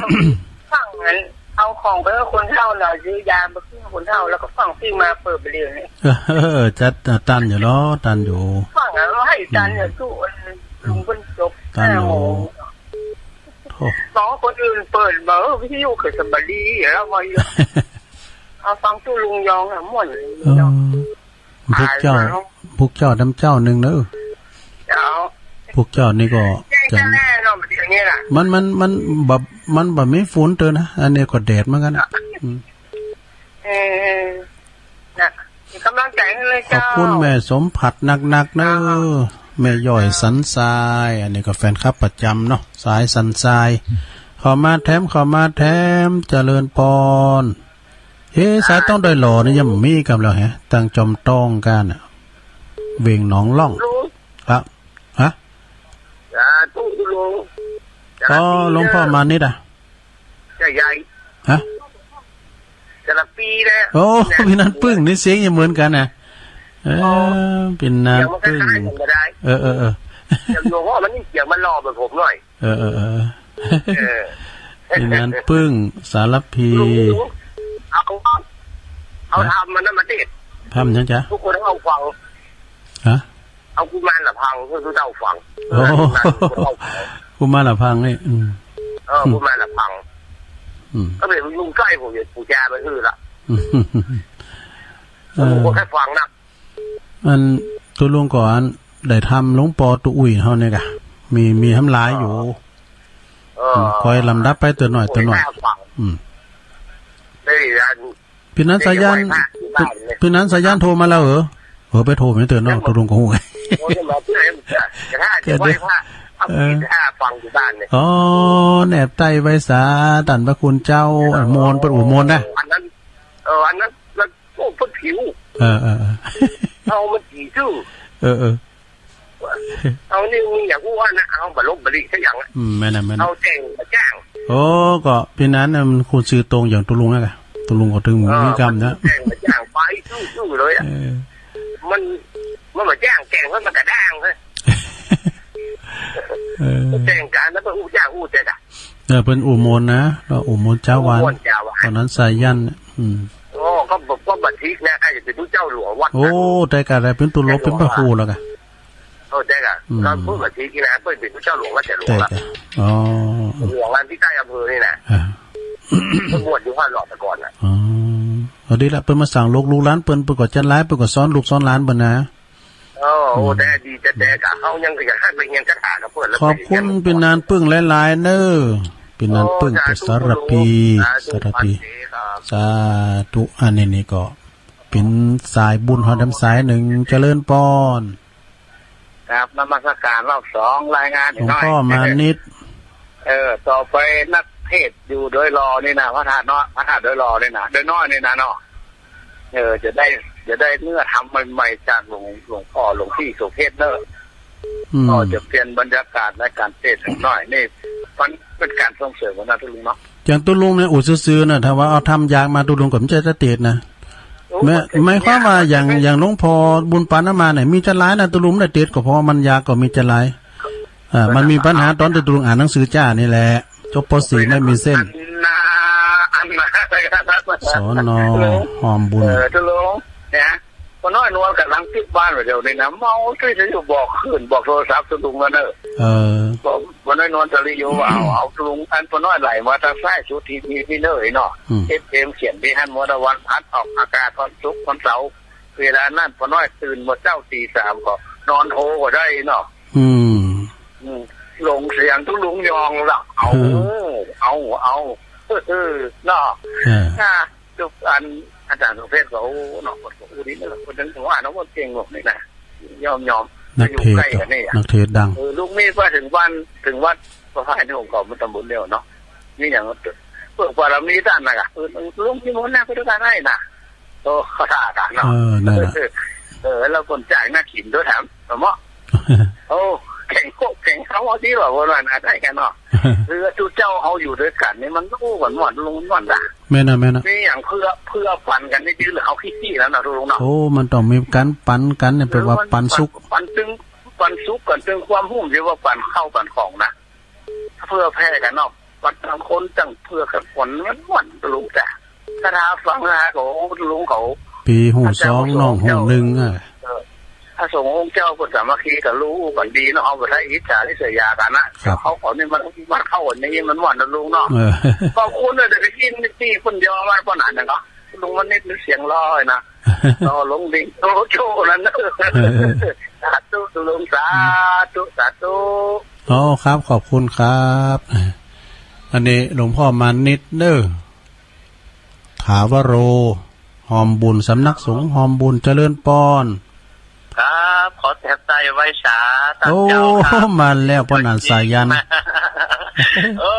ฟังอัน เอาของไปให้คนเฒ่าหน่อย ซื้อยาไปให้คนเฒ่า แล้วก็ฟังเพลงมาเปิดไปเลยเนี่ย เออ จัด อ่า ตันอยู่เนาะ ตันอยู่ ฟังอัน เอาให้ตันเนี่ย อืม สู้อัน ลุงเปิ้นจบ ตันอยู่ ห้าโมง โธ่ สองคนอื่นเปิดเบอร์วิทยุเกิดสบายดี แล้วมาอยู่ เอาฟังตู้ลุงยองอะ ม่วน เออ เนาะ พวกเจ้า อ่า พวกเจ้าน้ำเจ้านึ่งเนอะ เจ้า พวกเจ้านี่ก็ แจ้ง จะ แจ้งแน่นอน เดี๋ยวนี้ล่ะ มัน มัน มันบ่ มันบ่มีฝนเตือนนะ อันนี้ก็แดดเหมือนกั๋นนะ อืม เออ นะ เป็นกำลังใจให้เลย ขอบคุณ เจ้า แม่สมผัสนักๆ เนอะ เจ้า แม่ย้อยสันทราย อันนี้ก็แฟนคลับประจำเนาะ สายสันทราย เข้ามาแถม เข้ามาแถม เจริญปอน เฮ้ สายต้องดอยหล่อนี่ยังมีกำแล้วแฮะ ตังจอมต้องก้าน่ะ เวงหนองล่อง ลุง ครับ ฮะ สาธุลุง อ๋อ หลวงพ่อมานิดอะ ใหญ่ใหญ่ ฮะ แต่ละปีนะ โอ้ พี่นันปึ้งนี่เสียงยังเหมือนกั๋นนะ เออ อ๋อ พี่นันปึ้ง เสียงมันคล้ายๆกั๋นก็ได้ เออ เออ เออ เสียงหลวงพ่อมันนี่เสียงมันหล่อเหมือนผมหน่อย เออ เออ เออ เออ พี่นันปึ้ง สารภี ลุง เอา เอา ฮะ ธรรมมันนะมาเตสน์ ธรรมหยังจ๊ะ ทุกคนเอาฟัง ฮะ เอากุมารละพัง เพื่อทุกเจ้าฟัง โอ้ เออ กุมารละพัง กุมารละพังนี่ อืม เออ อืม กุมารละพัง อืม ก็เป๋นลุงใจ๊ ผมจะปู๋จาไปหื้อละ อืม เออ ผมก็แค่ฟังนะ อันตุ๊ลุงก่อนได้ทำหลวงปอตุ๊อุ้ยเฮาเนี่ยกะ มี มีหลายอยู่ เออ อืม ค่อยลำดับไปเตื้อน้อยเตื้อน้อย ผมก็แค่ฟัง อืม ได้อัน ปี้นันสายัน ได้ไหว้พระที่บ้านเนี่ย ปี้นันสายันโทรมาแล้วเหรอ เออ ไปโทรไปเตื้อน้องตุ๊ลุงก็ฮู้ โอ้ย มาเตื้อ จะถ้าจะไหว้พระ เออ เอาไปถ้าฟังอยู่บ้านเนี่ย อ๋อ แนบใต้ไหว้สาต้านพระคุณเจ้า เออ โมน เปิ้นอู้โมนนะ อันนั้น เออ อันนั้น มัน โอ้ เปิ้นผิว เออ เออ เออ เอามันจีซื่อ เออ เออ เอานี่มึงอยากอู้ว่านะ เอาบ่ลบบ่หลีสักอย่างอะ อืม แม่นน่ะ แม่นน่ะ เอาแจ้งมาจ้าง โอ้ ก็ปี้นันน่ะมันคนซื่อตรงอย่างตุ๊ลุงนะกะ ตุ๊ลุงก็ตึง เออ มีกำนะ แจ้งมาจ้างไปซื่อๆ เลยอะ เออ มัน มันมาจ้างแจ้ง มันกระด้างเลย เออ แจ้งการแล้วมันอู้จ้างอู้แต่ละ เออ เปิ้นอู้โมนนะ ก็อู้โมนเจ้าวัน อู้โมนเจ้าวัน ตอนนั้นสายันเนี่ย อืม โอ้ ก็บอกว่าบัดทีนะ ใครจะเป็นผู้เจ้าหลวงวัดนะ โอ้ แต่กะได้เปิ้นตุ๊ลุง เปิ้นพระครูแล้วกะ โอ้ แต่กะ อืม ก็พูดบัดทีนะ เปิ้นเป็นผู้เจ้าหลวงวัดแต่หลวง แต่ ละ กะ อ๋อ หลวงอันตี้ใต้อำเภอนี่นะ อ่า เปิ้นบวชอยู่ห้วยหลอดแต่ก่อนน่ะ อ๋อ เอาดีละ เปิ้นมาสั่งลูก ลูกหลานเปิ้น เปิ้นก็จัดหลาย เปิ้นก็สอนลูกสอนหลานเปิ้นนะ เออ โอ้ อืม แต่ดี แต่ แต่กะเฮายังอยากหื้อไปเฮียนคาถากับเปิ้นแล้ว ขอบคุณปี้นันปึ้งหลายๆ เน้อ ปี้นันปึ้ง โอ้ สาธุ ไปสารภี สาธุ สารภี สาธุ อันนี้นี่ก็เป๋นสายบุญเฮาดำสายนึ่ง เจริญปอน ครับ นมัสการรอบสอง รายงานหลวงพ่อมานิต เออ ต่อไปนักเทศน์อยู่ดอยหล่อนี่นะ พระธาตุเนาะ พระธาตุดอยหล่อนี่นะ ดอยน้อยนี่นะเนาะ เออ จะได้ จะได้เนื้อธรรมใหม่ๆ จากหลวง หลวงพ่อ หลวงพี่สุเทพเนอะ อืม ก็จะเปลี่ยนบรรยากาศในการเทศน์สักหน่อย นี่มันเป็นการส่งเสริมนะตุ๊ลุงเนาะ อย่างตุ๊ลุงเนี่ย อู้ซื่อๆ นะ ถ้าว่าเอาธรรมยากมา ตุ๊ลุงก็บ่ใจ้จะเทศน์นะ โอ้ แม่ มันเป็น หมายความว่าอย่าง อย่างหลวงพ่อบุญปานน้ำมาเนี่ย มีจัดหลายนะ ตุ๊ลุงได้เทศน์ก็เพราะมันยากก็มีจัดหลาย อ่า มันมีปัญหาตอนตุ๊ลุงอ่านหนังสือจ้านี่แหละ จบ ป.สี่ ไม่มีเส้น อันนา อันนา สน หอมบุญ เออ ตุ๊ลุง เนี่ย ป้อน้อยนวลก่ำลังติดบ้านว่าเดี๋ยวนี้นะ เมาตี้จะอยู่บอกขึ้น บอกโทรศัพท์ตุ๊ลุงกันเนอะ เออ บอกป้อน้อยนวลตะลิอยู่ว่า เอา เอาตุ๊ลุง อันป้อน้อยไหลมาตางซ้ายสุดตี้มีตี้เนอะไอ้เนาะ อืม เอฟเอ็ม เขียนตี้หั้นหมดอะ วันพัดออกอากาศวันศุกร์วันเสาร์ เวลานั้นป้อน้อยตื่นมาเจ๊าตีสามก็นอนโฮก็ได้เนาะ อืม อืม หลงเสียงตุ๊ลุงยองละ เอา เออ เอา เอา เออ เนาะ เออ อ่ะ ทุกอัน อาจ๋ารย์สุเทพก็ โอ้ เนาะ ก็อู้ดีนะ คนถึงว่าเนาะ ว่าเก่งหมดนี่นะ ยอม ยอม นักเทศน์ อยู่ใกล้กันนี่อะ นักเทศน์ดัง เออ ลูกนี้ว่าถึงบ้าน ถึงวัดพระพายในองค์กรมันตำบลเดียวเนาะ นี่อย่างเปิดบารมีต้านนะกะ เออ ลูกนี้มันน่าไปด้วยกันได้นะ โอ้ เขาท่ากันเนาะ เออ นั่นแหละ เออ แล้วคนจ่ายหน้าขินด้วยแถม สมมติ โอ้ แข่งโคกแข่งเขาเอาดีกว่าวันนั้นได้กันเนาะ คือทุกเจ้าเขาอยู่ด้วยกันนี่มันอู้กันม่วน ลุงม่วนด่า แม่นน่ะ แม่นน่ะ นี่อย่างเพื่อ เพื่อปันกันนี่จื้อหรือเขาขี้ๆ แล้วนะลุงเนาะ โอ้ มันต้องมีการปันกันเนี่ย แปลว่าปันสุข ปันตึง ปันสุขกันตึงความฮู้ เรียกว่าปันข้าวปันของนะ เพื่อแผ่กันเนาะ ปันต่างคนต่างเพื่อกันผลมันม่วนลุงจ้ะ คาถาฟังนะก็ โอ้ ลุงเขา ปี้ฮู้สอง น้องฮู้หนึ่งอะ เออ พระสงฆ์องค์เจ้าเปิ้นสามัคคีกัน ฮู้กันดีเนาะ เอาบ่ได้อิจฉาริษยากันนะ ครับ เขา เขานี่มัน มันเข้ากันอย่างนี้มันม่วนนะลุงเนาะ เออ ขอบคุณนะ แต่ก็ยินดีเปิ้นยอมมาป้อนหนานนะเนาะ ลุงมานิตนึกเสียงลอยนะ ต่อลงดิงโตโจนั่นนะ เออ สาธุลุง สาธุ สาธุ อ๋อ ครับ ขอบคุณครับ อันนี้หลวงพ่อมานิตเด้อ ถาวโร ฮอมบุญ สำนักสงฆ์ฮอมบุญ เจริญปอน ครับ ขอแถมใต้ไหว้สาต้านเจ้าครับ โอ้ มาแล้ว ป้อนหนานสายัน โอ้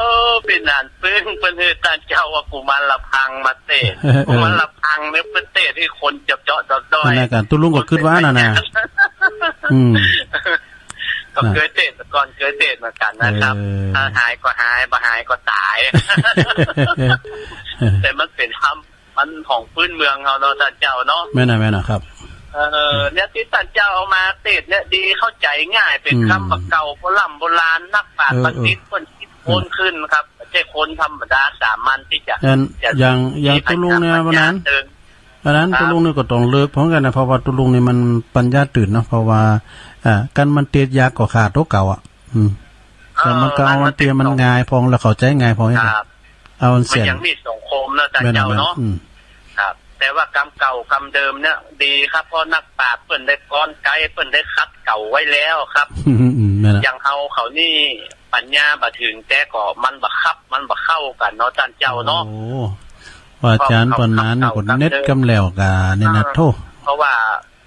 ปี้หนานปึ้ง เปิ้นหื้อต้านเจ้าว่ากุมารพังมาเตศน์ เออ กุมารพังเนี่ยเปิ้นเตศน์หื้อคนเจาะเจาะด้อยๆ นั่นน่ะ กันตุ๊ลุงก็กึ๊ดว่านั่นน่ะ อืม ก็เกยเตศน์ก่อน เกยเตศน์เหมือนกันนะครับ เออ ถ้าหายก็หาย บ่หายก็ต๋าย แต่มันเป๋นธรรม มันของพื้นเมืองเฮาเนาะ ต้านเจ้าเนาะ แม่นน่ะ แม่นน่ะครับ เออ เนี่ยตี้ต้านเจ้าเอามาเตศน์เนี่ยดีเข้าใจ๋ง่าย เป๋น อืม กำบ่าเก่าโบร่ำโบราณ นักปราชญ์ เออ บัณฑิต เปิ้นคิดค้นขึ้นครับ บ่ใจ้คนธรรมดาสามัญตี้จะ อัน จะ อย่าง อย่างตุ๊ลุงเนี่ย มีปัญญา วันนั้น เติม วันนั้น ครับ ตุ๊ลุงเนี่ยก็ต้องเลิกพร้อมกันนะ เพราะว่าตุ๊ลุงเนี่ยมันปัญญาตื่นเนาะ เพราะว่า อ่า กันมันเตศน์ยากก็ข้าตั๋วเก่าอะ อืม เออ แล้วมันก็เอา มัน มันเตศน์ มันง่ายพ่อง แล้วเข้าใจ๋ง่ายพ่อง ครับ เอาอันเสี้ยน มันยังมีสองคมเนาะ ต้านเจ้าเนาะ แม่นๆ อืม ครับ แต่ว่ากำเก่ากำเดิมเนี่ยดีครับ เพราะนักปราชญ์เปิ้นได้กรอนไกล เปิ้นได้ขัดเกลาไว้แล้วครับ อืมๆ แม่นละ อย่างเฮาเขานี่ปัญญาบ่เถิง แต่ก็มันบ่คับ มันบ่เข้ากั๋นเนาะ ต้านเจ้าเนาะ โอ้ ว่าอาจ๋ารย์ปานนั้น ก็เน็ตกำแล้วกา นี่นะ อ่า โธ่ เพราะว่า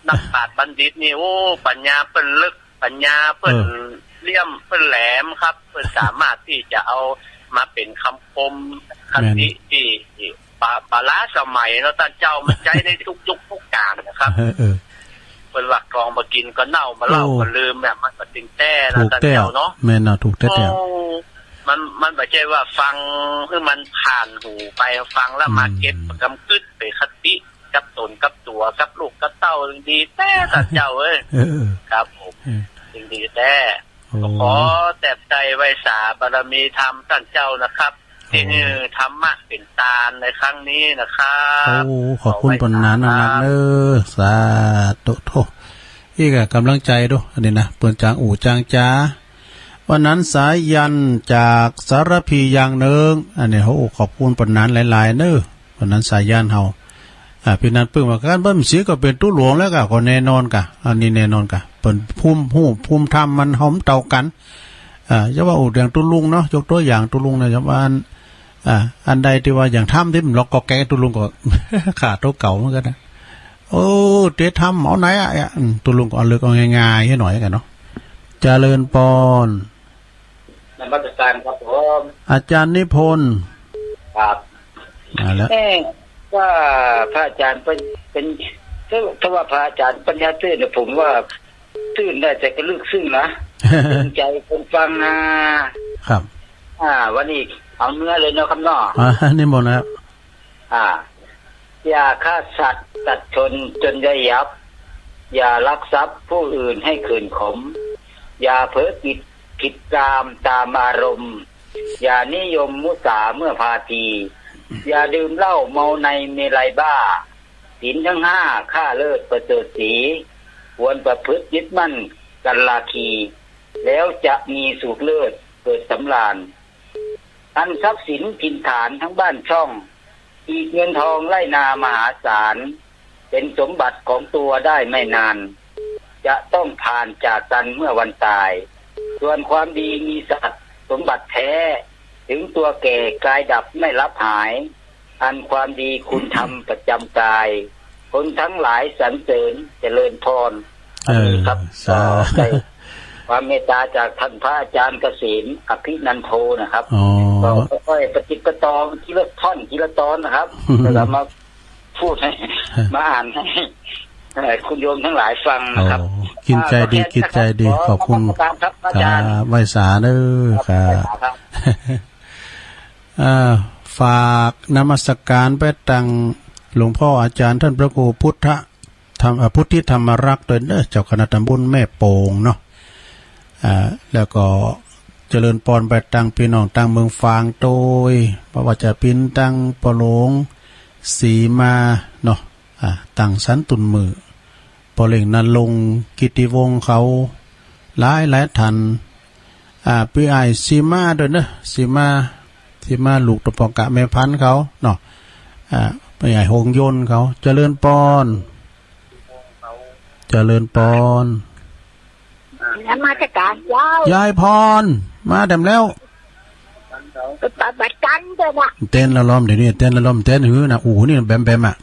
นักปราชญ์บัณฑิตนี่ โอ้ ปัญญาเปิ้นลึก ปัญญาเปิ้น เออ เหลี่ยม เปิ้นแหลมครับ เปิ้นสามารถตี้จะเอามาเป๋นกำคมคติตี้ แม่น ปะ ปะล้าสมัยเนาะ ต้านเจ้า มันใจ๊ได้ทุกยุคทุกก๋าลนะครับ เออ เออ เปิ้นว่ากองบ่กิ๋นก็เน่า บ่เล่าก็ลืมเนี่ย โอ้ มันก็จริงแต๊นะ ถูกแต๊ ต้านเจ้าเนาะ แม่นเนาะ ถูกแต๊ๆ โอ้ มัน มันบ่ใจ้ว่าฟังหื้อมันผ่านหูไป ฟังแล้วมา อืม เก็บกำกึ๊ดเป๋นคติ กับต๋นกับตั๋ว กับลูกกับเต้า ดีแต๊ ต้านเจ้าเอ้ย เออ เออ ครับผม เออ ดีแต๊ โอ้ ก็ขอแตบใต้ไหว้สาบารมีธรรมต้านเจ้านะครับ โอ้ ตี้หื้อธรรมะเป๋นตานในครั้งนี้นะครับ โอ้ ขอบคุณปานนั้นนักๆ เน้อ สาธุ โธ่ อี้ก็ก๋ำลังใจ๋ดู อันนี้นะ เปิ้นจางอู้จางจ๋า วันนั้นสายันจากสารภีอย่างนึ่ง อันนี้ โอ้ ขอบคุณปานนั้นหลายๆ เน้อ วันนั้นสายันเฮา อ่า ปี้นันปึ้งว่า คันบ่มีเสียงก็เป๋นตุ๊ลุงแล้วกา ก็แน่นอนกา อันนี้แน่นอนกา เปิ้นภูมิฮู้ ภูมิธรรมมันเฮาบ่เต้ากั๋น อ่า จะว่าอู้อย่างตุ๊ลุงเนาะ ยกตั๋วอย่างตุ๊ลุงนะ จะว่าอัน อ่า อันใดตี้ว่าอย่างธรรมตี้มันล็อกก็แก๊ก ตุ๊ลุงก็ ขาดตั๋วเก่าเหมือนกั๋นนะ โอ้ เต๋ธรรมเอาไหนอะ อืม ตุ๊ลุงก็เอาเลิกเอาง่ายๆ หื้อหน่อยกั๋นเนาะ เจริญปอน นมัสการครับผม อาจ๋ารย์นิพนธ์ ครับ มาแล้ว เอ๊ะ ว่าพระอาจารย์เปิ้น เปิ้น ถ้า ถ้าว่าพระอาจารย์ปัญญาตื้นเนี่ย ผมว่าตื้นได้แต่กะลึกซึ้งนะ โดนใจ๋คนฟังนะ ครับ อ่า วันนี้เอาเนื้อเลยเนาะครับเนาะ อ่า นิมนต์นะครับ อ่า อย่าฆ่าสัตว์ตัดชนจนย่อยยับ อย่าลักทรัพย์ผู้อื่นให้เขินขม อย่าเผลอกิด คิดตาม ตามอารมณ์ อย่านิยมมุสาเมื่อพาที อย่าดื่มเหล้าเมาในเมรัยบ้า ศีลทั้งห้าข้าเลิศประเสริฐศรี ควรประพฤติยึดมั่นกันราคี แล้วจะมีสุขเลิศเกิดสำราญ อันทรัพย์สินถิ่นฐานทั้งบ้านช่อง อีกเงินทองไร่นามหาศาล เป็นสมบัติของตัวได้ไม่นาน จะต้องผ่านจากกันเมื่อวันตาย ส่วนความดีมีสัตย์สมบัติแท้ ถึงตัวแก่กายดับไม่ลับหาย อันความดีคุณทำประจำกาย คนทั้งหลายสรรเสริญเจริญพร เออ อันนี้ครับ สาธุ ก็ได้ความเมตตาจากท่านพระอาจารย์เกษมอภินันโทนะครับ อ๋อ ก็ค่อยๆ ประติดประต่อทีละท่อนทีละตอนนะครับ แล้วก็มาพูดให้ มาอ่านให้ เอ่อ คุณโยมทั้งหลายฟังนะครับ โอ้ กิ๋นใจ๋ดี อ่า ก็แค่นี้นะครับ กิ๋นใจ๋ดี ขอ ขอบคุณ ขอบพระคุณครับ อาจ๋ารย์ ครับ ไหว้สาเน้อ ครับ ครับ ไหว้สาครับ อ่า ฝากนมัสการไปตังหลวงพ่ออาจ๋ารย์ต้านพระครูพุทธธรรม อ่า พุทธิธรรมรักษ์ตวยเน้อ เจ้าคณะตำบลแม่โป่งเนาะ อ่า แล้วก็เจริญปอนไปตังปี้น้องตังเมืองฝางตวย บ่ว่าจะเป๋นตังป้อหลวงศรีมาเนาะ อ่า ตังสันตุ่นมือ ป้อเล็งนรงค์กิตติวงศ์เขา หลายหลายท่าน อ่า ปี้อ้ายศรีมาตวยเน้อ ศรีมา ศรีมาลูกตะปองกะแม่พันธุ์เขาเนาะ อ่า ปี้อ้ายหงส์ยนต์เขา เจริญปอน เจริญปอน นมัสการเจ้า ยายพร มาแต้มแล้ว ไปปฏิบัติธรรมเจ้านะ เต้นละล้อม เดี๋ยวนี้เต้นละล้อม เต้นหื้อนะ อู้ นี่แบมแบมอะ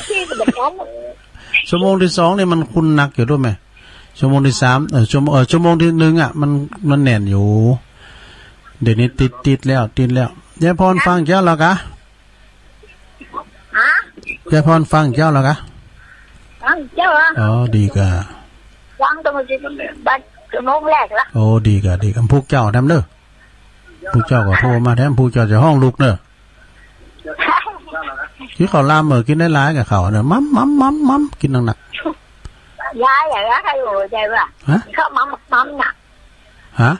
ที่ปฏิบัติธรรม ชั่วโมงตี้สองนี่มันคุ้นนักอยู่ ฮู้ไหม ชั่วโมงตี้สาม เอ่อ ชั่วโมง เอ่อ ชั่วโมงตี้หนึ่งอะ มัน มันแน่นอยู่ เดี๋ยวนี้ติด ติดแล้ว ติดแล้ว ยายพรฟังเจ้าแล้วกา ฮะ ยายพรฟังเจ้าแล้วกา ฟังเจ้าอะ อ๋อ ดีกา ฟังตั้งแต่บัดชั่วโมงแรกละ โอ้ ดีกา ดีกา ผู้เจ้าแต้มเน้อ ผู้เจ้าก็โทรมาแต้ม ผู้เจ้าจะฮ้องลุกเน้อ กิ๋นข้าวหลามเออ กิ๋นหลายๆ กับข้าวเน้อ มัมมัมมัมมัม กิ๋นหนักๆ ยายอะ ใครโอ้ ยายว่า ฮะ ข้าวมัมมัมน่ะ ฮะ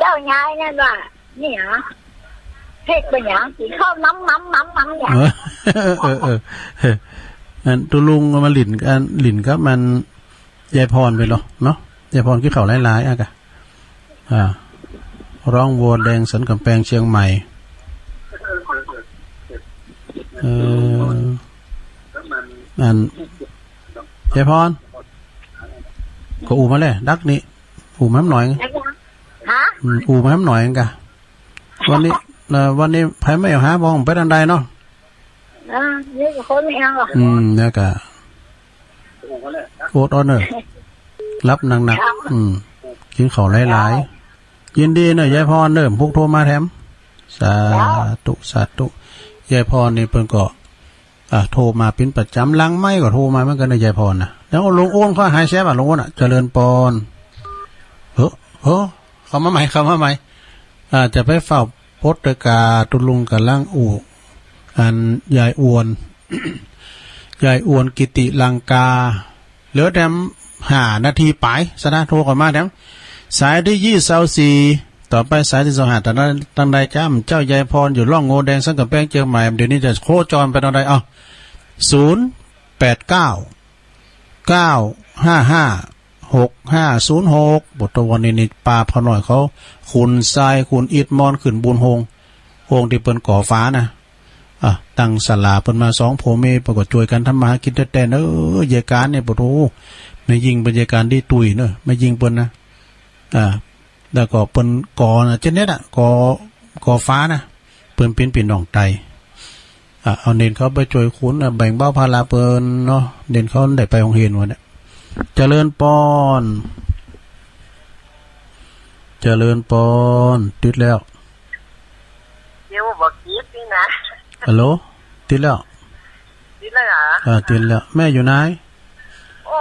เจ้ายายนั่นว่า นี่หรอ เฮ็ดเป๋นหยัง กิ๋นข้าวมัมมัมมัมมัมเนี่ย เออ เออ เออ เออ อันตุ๊ลุงมาหลิ้น อันหลิ้นกับมัน ยายพรไปเหรอเนาะ ยายพรกิ๋นข้าวหลายๆ อะกะ อ่า ร้องวัวแดงสันกำแพงเชียงใหม่ เออ อัน ยายพร ก็อู้มาเลย ดักนี้ อู้มาแหมหน่อย ฮะ อืม อู้มาแหมหน่อยกะ วันนี้ เอ่อ วันนี้ไผไม่เอาหาบ่องไปตันใดเนาะ อ่า นี่ก็คนไม่เอา อืม แล้วก็ อดเอาเน่อ หลับหนักๆ อืม กินข้าวหลายๆ ยินดีเน่อ ยายพรเน่อ ผู้โทรมาแถม สาธุ สาธุ ยายพรนี่เปิ้นก็ อ่ะ โทรมาเป๋นประจ๋ำ หลังไมค์ก็โทรมาเหมือนกั๋นเน่อ ยายพรนะ แล้วลุงอ้นเขาหายแซบอ่ะ ลุงอ้นอ่ะ เจริญปอน เฮ้อ เฮ้อ เข้ามาใหม่ เข้ามาใหม่ อ่า จะไปเฝ้าปดเต๊อะกา ตุ๊ลุงก่ำลังอู้ อัน ยายอวน ยายอวนกิติลังกา เหลือแถมห้านาทีป๋าย สะนะ โทรเข้ามาแถม สายตี้ยี่สิบสี่ ต่อไปสายตี้ซาวห้า ตังใด ตังใดจ๊ะ เจ้ายายพรอยู่ร่องโงแดงสันก๋ำแปงเจียงใหม่ เดี๋ยวนี้จะโคจรไปตังใด เอ้า ศูนย์แปดเก้า เก้าห้าห้า หกห้าศูนย์หก บทวันนี้นี่ป้าพอน้อยเขา ขุนทราย ขุนอิดมอน ขึ้นบุญโฮง โฮงตี้เปิ้นก่อฝานะ อ่ะ ตั้งศาลาเปิ้นมาสองผัวเมีย เปิ้นก็จ้วยกั๋นทำมาหากิ๋นแต๊ๆ เน่อ ยายการเนี่ย ปะโถ แม่ญิงเปิ้นยายการดีตุ้ยเน่อ แม่ญิงเปิ้นนะ อ่า แล้วก็เปิ้นก่อนะ เจ้าเน็ตอะ ก่อ ก่อฝานะ เปิ้นเป๋นปี้น้องไต อ่ะ เอาเณรเขาไปจ้วยขุนนะ แบ่งเบาภาระเปิ้นเนาะ เณรเขาได้ไปโฮงเฮียนวันเนี่ย เจริญปอน เจริญปอน ติดแล้ว เดี๋ยวบอกคิดนี่นะ ฮัลโหล ติดแล้ว ติดแล้วเหรอ อ่า ติดแล้ว แม่อยู่ไหน โอ้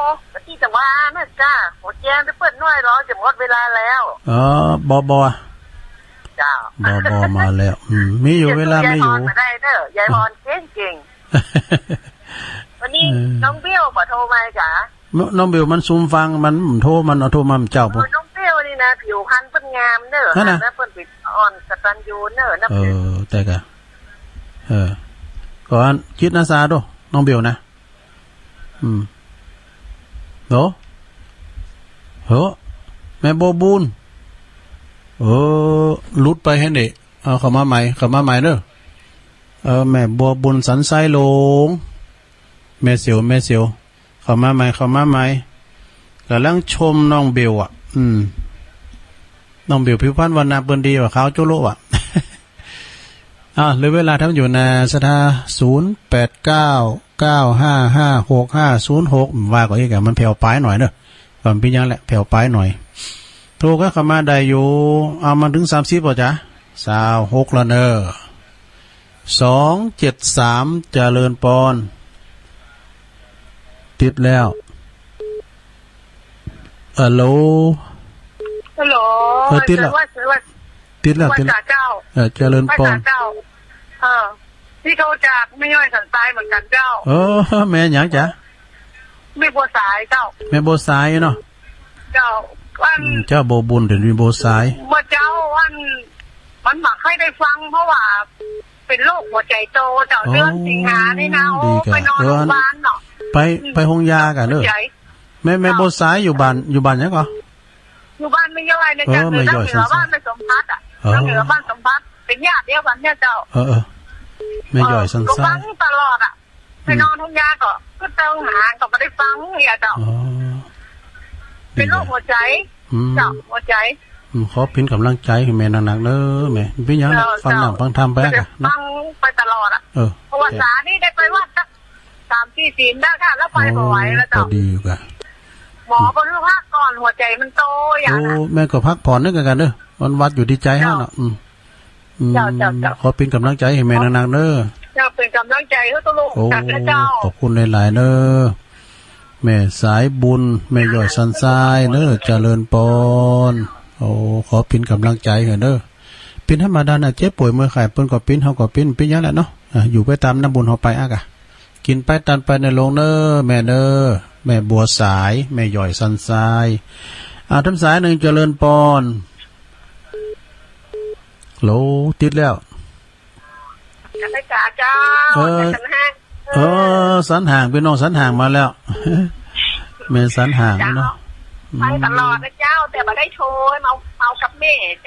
ตี้จังหวัดน่ะจ้า หัวแจ้งจะเปิ้นน้อยเหรอ จะหมดเวลาแล้ว อ๋อ บอบอ เจ้า บอบอมาแล้ว อืม มีอยู่ เวลามีอยู่ ยายพรมาได้เด้อ ยายพรเก่งๆ วันนี้ เออ น้องเบลบ่โทรมาจ๊ะ น้องเบลมันซุ่มฟัง มันโทร มันเอาโทรมาเมื่อเจ๊า เออ ปุ๊บ น้องเบลนี่นะ ผิวพรรณเปิ้นงามเด้อ นั่นน่ะ หันแล้วเปิ้นไปอ่อนกตัญญูเด้อ นับถือ เออ แต่กะ เออ ก่อนจิตอาสาดู น้องเบลนะ อืม โห โห แม่บัวบุญ เออ หลุดไปหั้นเด้ เอาเข้ามาใหม่ เข้ามาใหม่เด้อ เออ แม่บัวบุญสันทรายหลง แม่เสียว แม่เสียว เข้ามาใหม่ เข้ามาใหม่ ก่ำลังชมน้องเบลอ่ะ อืม น้องเบลผิวพรรณวันนาเปิ้นดีว่ะ ขาวโจ๊ะโละว่ะ อ่ะ เหลือเวลาทำอยู่นะ สถา ศูนย์แปดเก้า เก้าห้าห้า หกห้าศูนย์หก ว่าก็อีกอะ มันแผ่วป๋ายหน่อยเนาะ ก่อนปี้ยังแหละ แผ่วป๋ายหน่อย โทรก็เข้ามาได้อยู่ เอามาถึงสามสิบป่ะจ๊ะ ซาวหกแล้วเนอะ สองเจ็ดสาม เจริญปอน ติดแล้ว ฮัลโหล ฮัลโหล เออ ติดแล้ว ว่า ว่า ติดแล้ว ว่า ติดแล้ว จ่าเจ้า เออ เจริญปอน ว่าจ่าเจ้า เออ นี่โทรจากแม่ย้อยสันทรายเหมือนกันเจ้า เออ แม่หยังจ๊ะ แม่บัวสายเจ้า แม่บัวสายเนาะ เจ้า อัน อืม เจ้าบัวบุญ เดี๋ยวนี้บัวสาย เมื่อเจ๊าอัน มันบ่ใค่ได้ฟัง เพราะว่าเป๋นโรคหัวใจ๋โตเจ้า อ๋อ เดือนสิงหานี่นะ โอ้ ดีกะ ไปนอน เออ โรงพยาบาลเนาะ ไป อืม ไปโฮงยากะเนอะ หัวใจ๋ แม่ แม่ เจ้า บัวสายอยู่บ้าน อยู่บ้านหยังก่อ อยู่บ้านแม่ย้อยนะ เออ จ๊ะ แม่ย้อย เหนือบ้านแม่สมภัสอะ เออ เหนือบ้านสมภัส เป๋นญาติเดียวกั๋นเนี่ยเจ้า เออ เออ แม่ย้อยสันทราย เออ ก็ฟังตลอดอะ อืม ไปนอนโฮงยาก็ ก็ต้องหา ก็บ่ได้ฟังเนี่ยเจ้า อ๋อ เป๋นโรคหัวใจ๋ อืม เจ้า หัวใจ๋ อืม ขอเป๋นก๋ำลังใจ๋หื้อแม่หนักๆ เนอะแม่ เป๋นหยัง เจ้า ฟังธรรม เจ้า ฟังธรรมไป ก็จะ กะเนาะ ฟังไปตลอดอะ เออ เพราะว่า เออ สานี่ได้ไปวัดสัก สามสี่ศีลได้ค่ะ แล้วไปบ่ไหวแล้วเจ้า โอ้ ก็ดีอยู่กะ หมอก็เพิ่งพักก่อน หัวใจ๋มันโตอย่าง โอ้ น่ะ แม่ก็พักผ่อนนึกกันเด้อ มันหวัดอยู่ตี้ใจ๋เฮาน่ะ เจ้า อืม อืม เจ้า เจ้า เจ้า ขอเป๋นก๋ำลังใจ๋หื้อแม่หนักๆ เนอะ เจ้า เป๋นก๋ำลังใจ๋หื้อตุ๊ลุง โอ้ เจ้า ขอบคุณหลายๆ เนอะ แม่สายบุญ แม่ย้อยสันทรายเนอะ เจริญปอน โอ้ ขอเป๋นก๋ำลังใจ๋หื้อเนอะ เป๋นธรรมดาน่ะ เจ็บป่วยเมื่อยไข้ เปิ้นก็เป๋น เฮาก็เป๋น เป๋นอย่างนั้นแหละเนาะ อ่ะ อยู่ไปต๋ามน้ำบุญเฮาไปอะกะ กิ๋นไปตานไปเน่อลุงเนอะ แม่เนอะ แม่บัวสาย แม่ย้อยสันทราย อ่ะ ทำสายนึ่ง เจริญปอน ฮัลโหล ติดแล้ว กะไปกะเจ้า เออ สันห่าง เออ สันห่าง ปี้น้องสันห่างมาแล้ว แม่สันห่างเนาะ เจ้า อืม ไปตลอดนะเจ้า แต่บ่ได้โทร เมา เมากับแม่